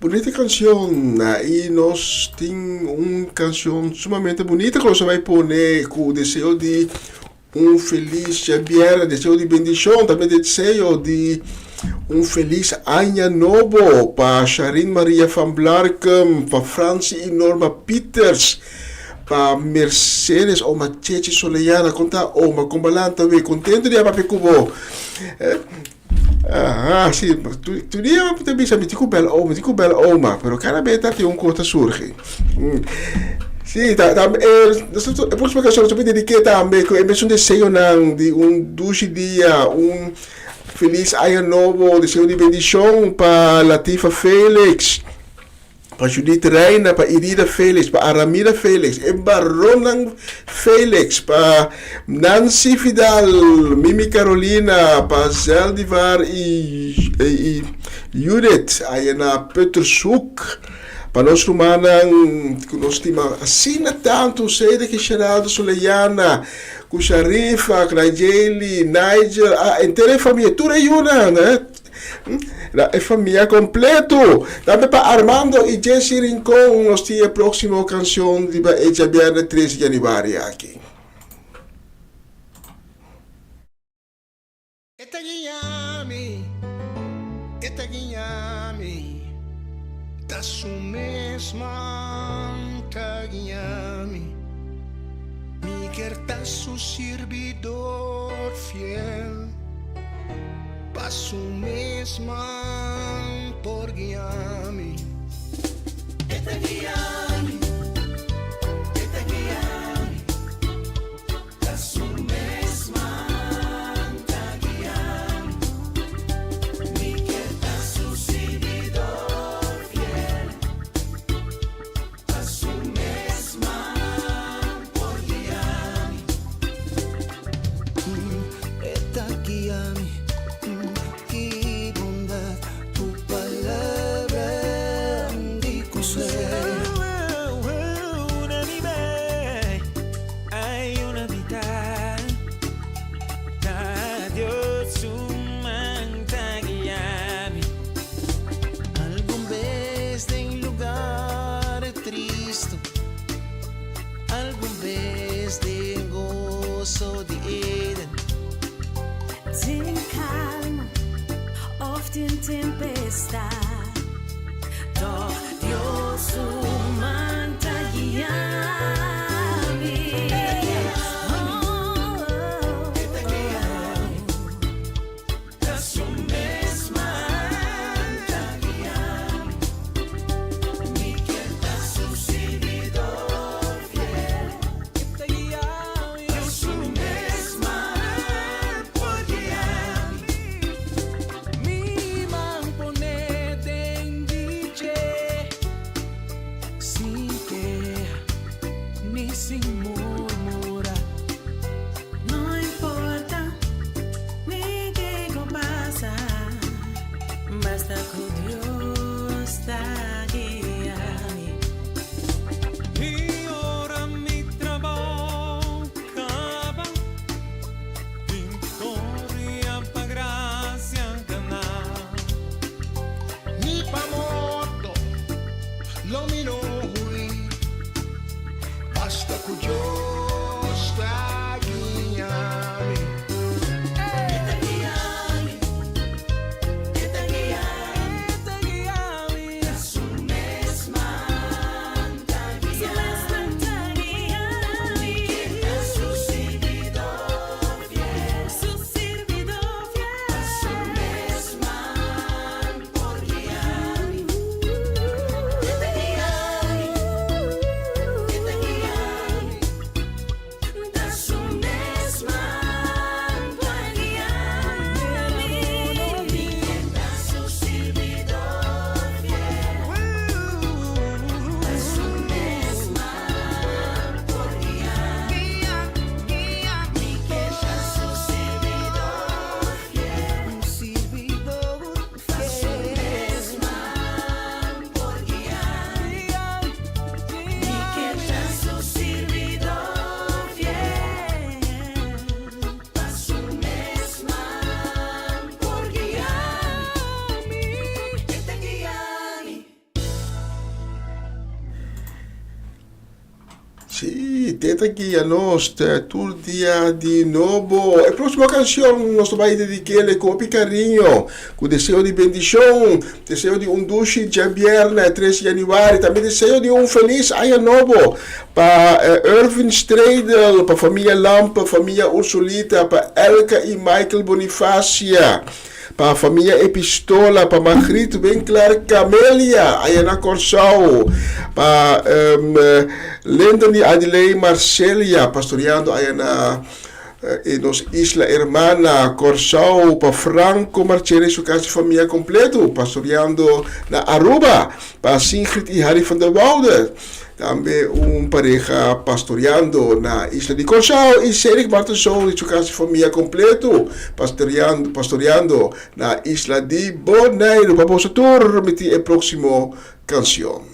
Bunita canción y nos tin un canción sumamente bunita cu nos a bay pone cu deseo di un feliz djabièrnè, deseo di bendicion, tambe deseo di un feliz aña nobo pa Sharin Maria van Blarkum, pa Franci y Norma Pieters, pa Mercedes Oma Chechi Soleana, con ta Oma, con balanta we, contento di a papia cu bo. Aha, si, tur dia mi ta bisa mi tin ku bel oma, mi tin ku bel oma, pero kada bes ta tin un kos ta surgi. Si, ta, ta, e, e próximo canción nos ta dediké tambe ku e mesun deseonan di un dushi dia, un feliz aña nobo, deseo di bendishon pa Latifa Felix. Pa Judith Reina, pa Irida Felix, pa Aramida Felix, e baronnan Felix, pa Nancy Vidal, Mimi Carolina, pa Zeldivar i i Judith aya na Puttershoek, pa nos rumannan ku nos stima asina tantu, Cedric i Sheraldo Soleyana, ku Sharifa, Nayeli, Nigel, a henter e famia, tur e yunan. Na e famia completo. Tambe pa Armando y Jessy Rincon nos tin e proximo cancion riba e djabierne 3 di januari aki. E ta guia mi, e ta guia mi, ta su mes man ta guia mi. Mi kier ta su sirbidor fiel, pa su mes man por guia mi. E ta guia mi, e ta guia mi, ta su mes man ta guia mi. Mi kier ta su sirbidor fiel. Pa su mes man por guia mi. E ta guia mi, ki bondad tu palabra di consuelo. Una mi bay, hay una vital. Ta Dios su man ta guia mi. Algun bes den lugar tristu, algun bes den goso di Eden. Den kalma of den tempestad, tòg Dios su man ta guia mi. Ta su mes man ta guia mi. Mi kier ta su sirbidor fiel. Ta guia mi. Ta su mes man por guia mi. Mi man pone den di dje. Sin keha ni sin murmura. No importa ni kiko pasa, basta ku Dios ta guia mi. I ora mi trabou kaba, viktoria pa grasia gana. Ni pa morto lo mi no hui. Basta ku Dios ta guia mi. E ta guia mi, e ta guia mi. E ta guia mi. Sí, te ta guia nos tur dia di nobo. E próximo canción nos ta bai dedikele ku hopi cariño, ku deseo di bendishon, deseo di un dushi djabierne 3 di januari, tambe deseo di un feliz aña nobo pa Ervin Stradel, pa famia Lampe, famia Ursulita, pa Elka i Michael Bonifacia. Pa famia Epistola, pa Margriet Winkler Camelia, aya na Kòrsou, pa Lyndon i Adiley Marcelia, pastoreando aya na e nos isla hermana Kòrsou, pa Franco Marchena i su kas i famia kompleto, pastoreando na Aruba, pa Singrid i Harry van der Woude, Tambe un pareha pastoreando na isla di Kòrsou i Cedric Martenson i su kas i famia kompleto pastoreando pastoreando na isla di Boneiru. Pa boso tur mi tin e próksimo kanshon.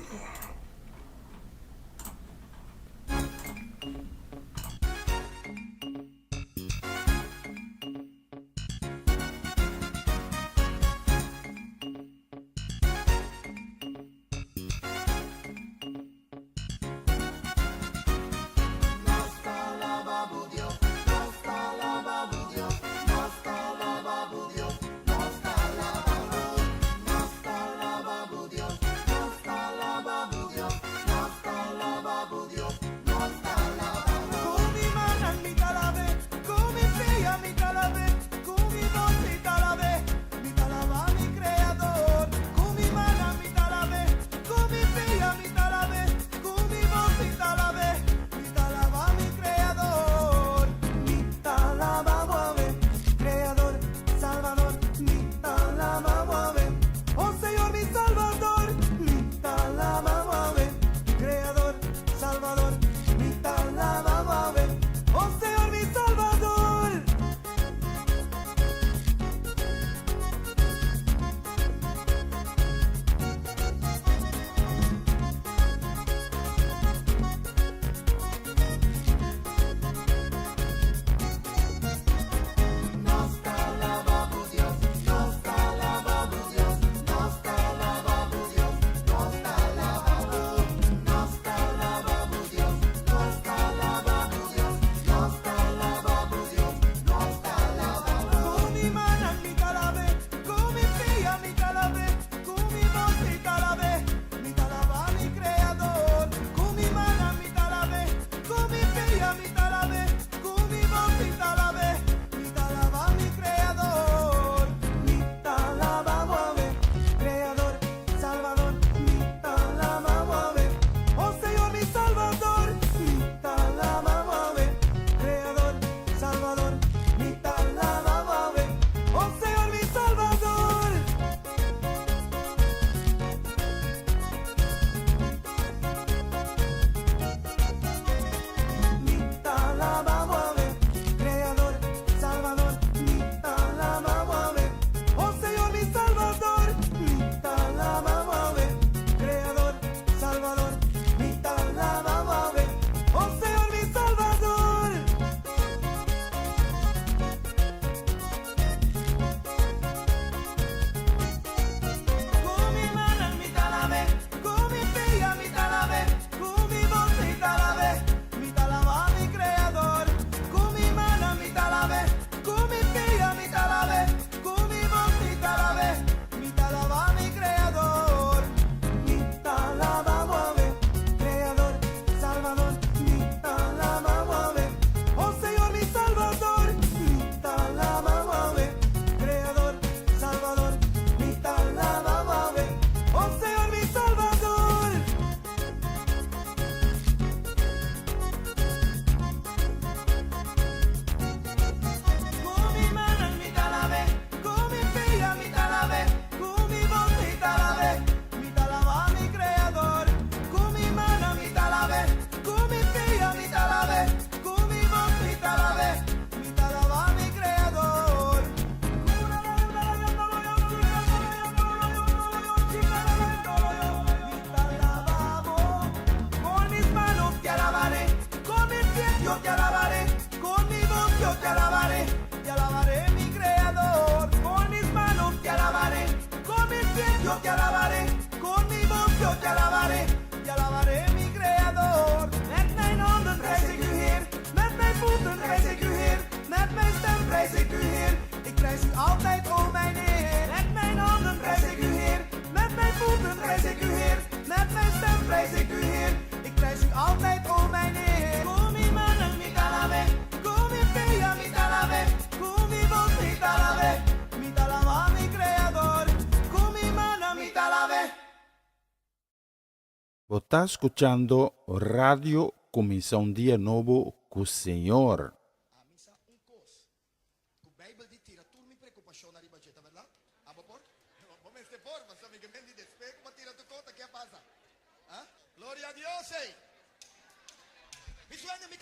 prijs ik u Heer. Met mijn stem prijs ik u Heer. Ik prijs u altijd, o mijn Heer. Ku mi mannan mi ta alab'é. Ku mi pia mi ta alab'é. Ku mi bos mi ta alab'é. Mi ta alabá mi Kreador. Ku mi mannan mi ta alab'é. Bo ta skuchando Radio Kuminsá un Dia Nobo ku Señor. Ami sa un kos, ku Beibel di tira tur mi preokupashonnan riba dje, ta bèrdat? Abo por? Bo mester por, pasobra mi ke men di despues ku bo a tira tur kos, ta ke a pasa? Ah? Gloria a Dios, ey! Mi sueño, mi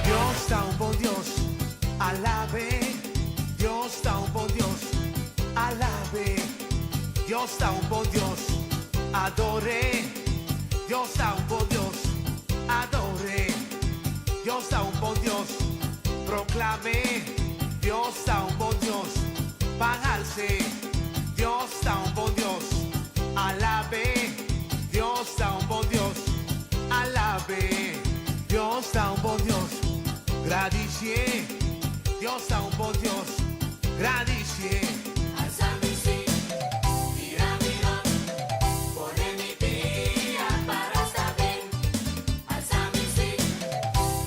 Dios ta un bon Dios, alabe. Dios ta un bon Dios, alabe. Dios ta un bon Dios, adore. Dios ta un bon Dios, adore. Dios ta un bon Dios, proclame. Dios ta un bon Dios, bajarse. Dios ta un bon Dios, alabe. Dios ta un bon Dios, alabe. Dios ta un bon Dios, gradicie. Dios ta un bon Dios, gradicie. Alsa mi sí, bira mi rònt, pone mi pia para sta ben. Alsa mi sí,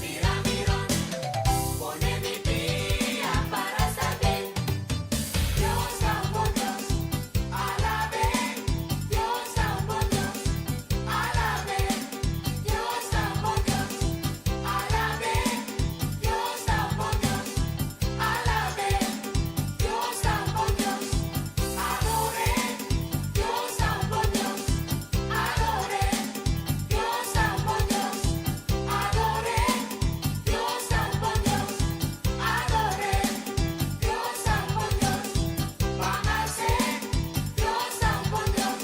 bira mi rònt, pone mi pia para sta ben. Dios ta un bon Dios, alabe. Dios ta un bon Dios, alabe. Dios ta un bon Dios, alabe. Dios ta un bon Dios, alabe. Dios ta un bon Dios, adore. Dios ta un bon Dios, adore. Dios ta un bon Dios, adore. Dios ta un bon Dios, adore. Dios ta un bon Dios, ban als'é. Dios ta un bon Dios,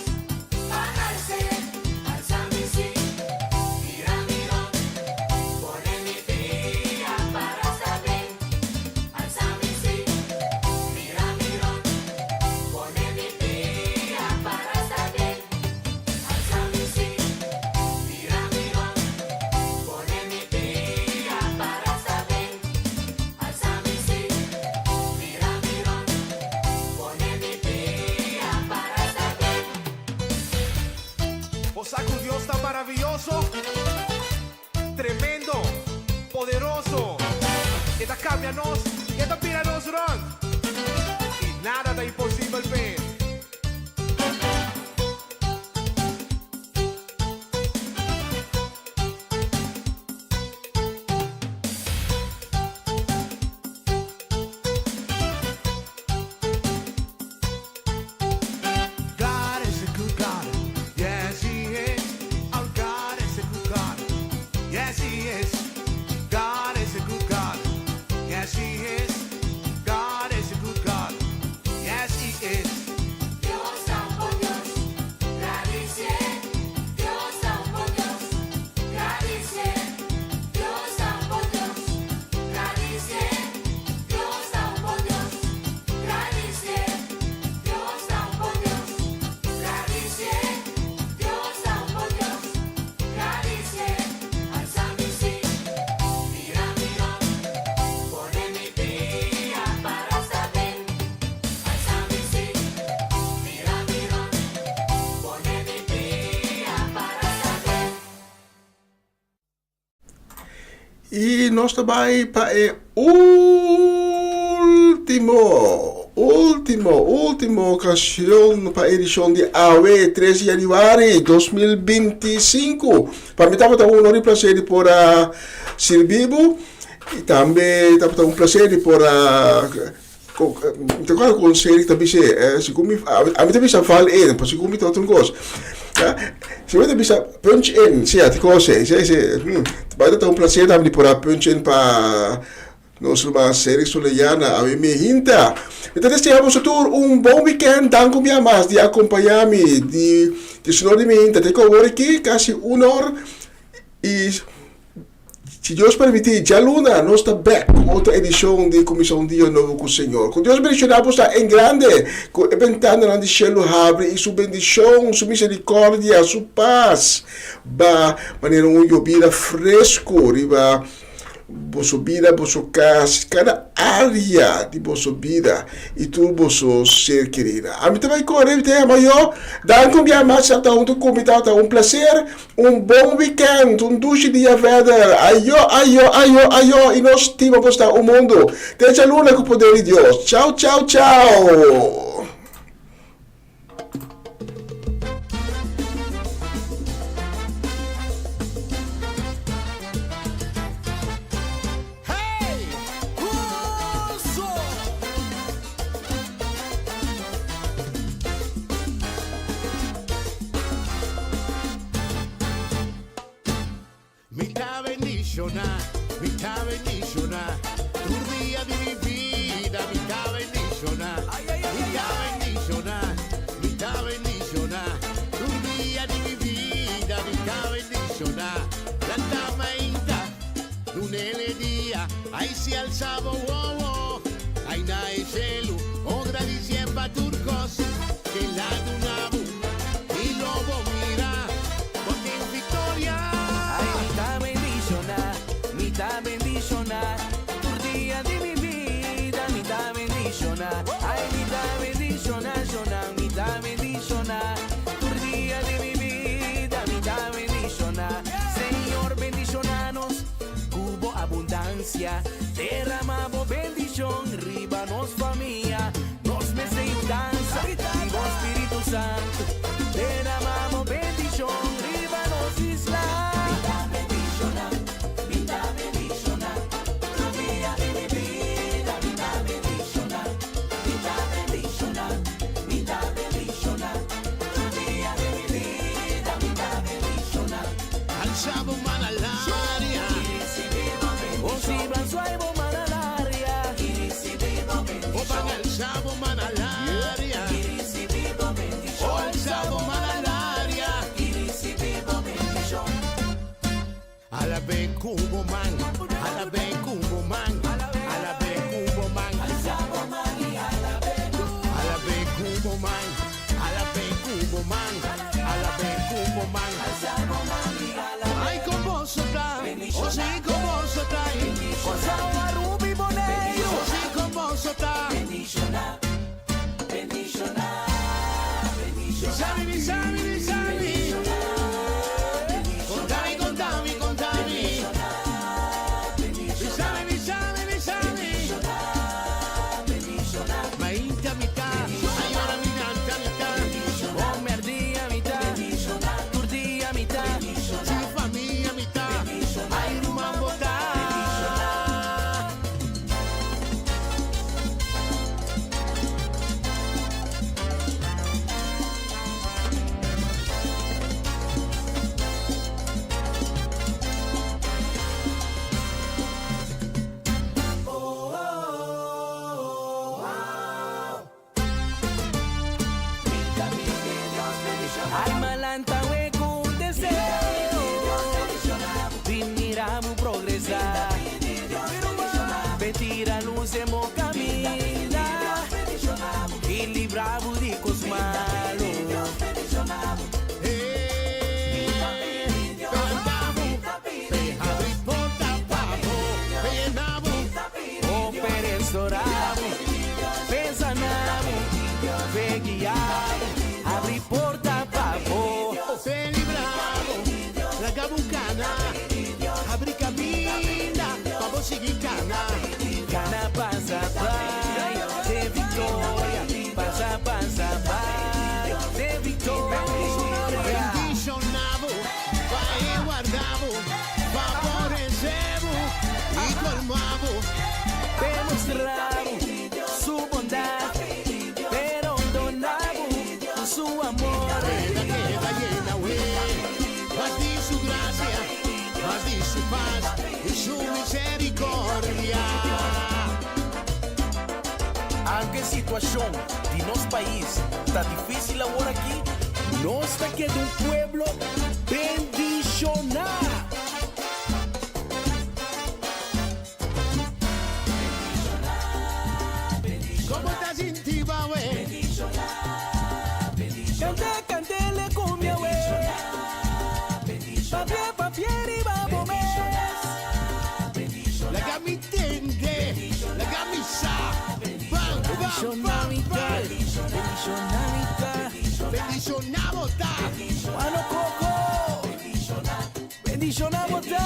ban als'é. Alsa mi sí, bira mi rònt, pone mi pia para sta ben. Alsa mi sí, bira mi rònt, pone mi pia para sta ben. Alsa mi sí, bira mi rònt, pone mi pia para sta ben. Alsa mi sí, bira mi rònt, pone mi pia para sta ben. Bo sa ku Dios ta maravioso, tremendo, poderoso. E ta kambia nos i e ta bira nos rònt. I nada ta imposibel p'e. God is a good God, yes He is. Our God is a good God, yes He is. God is a good God, yes He is. God is a good God, yes He is. Dios ta un bon Dios, gradisié. Dios ta un bon Dios, gradisié. Dios ta un bon Dios, gradisié. Dios ta un bon Dios, gradisié. Dios ta un bon Dios, gradisié. Dios ta un bon Dios, gradisié. Alsa mi sí, bira mi rònt, pone mi pia para sta ben. Alsa mi sí, bira mi rònt, pone mi pia para sta ben. I nos ta bai pa e último, último, último okashon pa edishon di awe, tres di yanüari 2025. Pa mi tabata un honor i plaser di por a sirbi bo i tambe tabata un plaser di por a Mi ta kòrda ku un serie ta bis'é, segun mi, ami ta bisa val in, pero segun mi ta otro kos. Si mi ta bisa punch in, si a kos ei, si si, bai ta un plaser tambe di por a punch in pa nos ruman Cedric Soleyana, awe mi hinta. Mi ta desea boso tur un bon weekend, dank un bia mas di akompañá mi di di sunor di mi hinta te ku awor aki, kasi un or i. Si Dios permití, djaluna nos ta bèk ku otro edishon di Kuminsá un Dia Nobo ku Señor. Ku Dios bendishoná bo ta en grande, ku e bentananan di shelu habri i su bendishon, su miserikòrdia, su pas ba manera un yobida fresku riba boso bida, boso kas, kada área di boso bida i tur boso ser kerida. Ami ta bai kore, mi ta yama yo. Danki un bia mas, ta huntu ku mi, tabata un plaser. Un bon weekend, un dushi dia verder. Ayo, ayo, ayo, ayo y nos stima bo sta un mundo. Te djaluna cu poder di Dios. Chao, chao, chao. alsa bo wowo Ai na e shelu O gradisié pa tur kos Ke el a duna bo I lo bo mira Bo tin viktoria. Ai mi ta bendishoná, mi ta bendishoná Tur dia di mi bida mi ta bendishoná Ai mi ta bendishoná, shoná, mi ta bendishoná Tur dia di mi bida mi ta bendishoná Señor bendishoná nos ku bo abundansia Derama bo bendishon riba nos famia Nos mester yudansa di bo Spiritu Santu Derama bo bendishon riba nos isla Mi ta bendishoná, mi ta bendishoná Tur dia di mi bida mi ta bendishoná Mi ta bendishoná, mi ta bendishoná Tur dia di mi bida mi ta bendishoná. Alsa bo man al aria. O si ban suai bo man al aria. O ban alsa bo man al aria. O alsa bo man al aria. Alab'é ku bo man, alab'é ku bo man, alab'é ku bo man. Alab'é ku bo man, alab'é ku bo man, alab'é ku bo man. Ai kon boso ta, o si kon boso ta, Kòrsou, Aruba i Boneiru. O si kon boso ta. Bisami, bisami, bisami. Kontami, kontami, kontami. Bisami, bisami, bisami. Mainta mi ta, ayora mi nanta mi ta. O mèrdia mi ta, tur dia mi ta. Si famia mi ta, ai ruman bo ta. Ai m'a lanta awe ku un deseo di mira bo progresá. Pe tira lus den bo kaminda i libra bo di kos malu. O pe restorá bo, pe saná bo, pe guiá bo, abri porta pa bo. Pe libra bo, laga bo kana, abri kaminda pa bo sigui kana. Kana pasa bai den viktoria, pasa pasa bai den viktoria. Bendishoná bo, pa e warda bo, favoresé bo i kolma bo. Pe mustra bo su bondat, pe rondoná bo ku su amor. Keda keda yena we, mas di su grasia, mas di su pas i su miserikordia. Aunke situashon di nos pais ta difísil awor aki, nos ta keda un pueblo bendishoná. Kon bo ta sinti bawe? Kanta kantele kumbia we. Papia papia riba bo mes. Laga mi tende, laga mi sa. Ban, ban, ban, ban. Bendishoná mi ta. Bendishoná bo ta. Mano Koko. Bendishoná bo ta.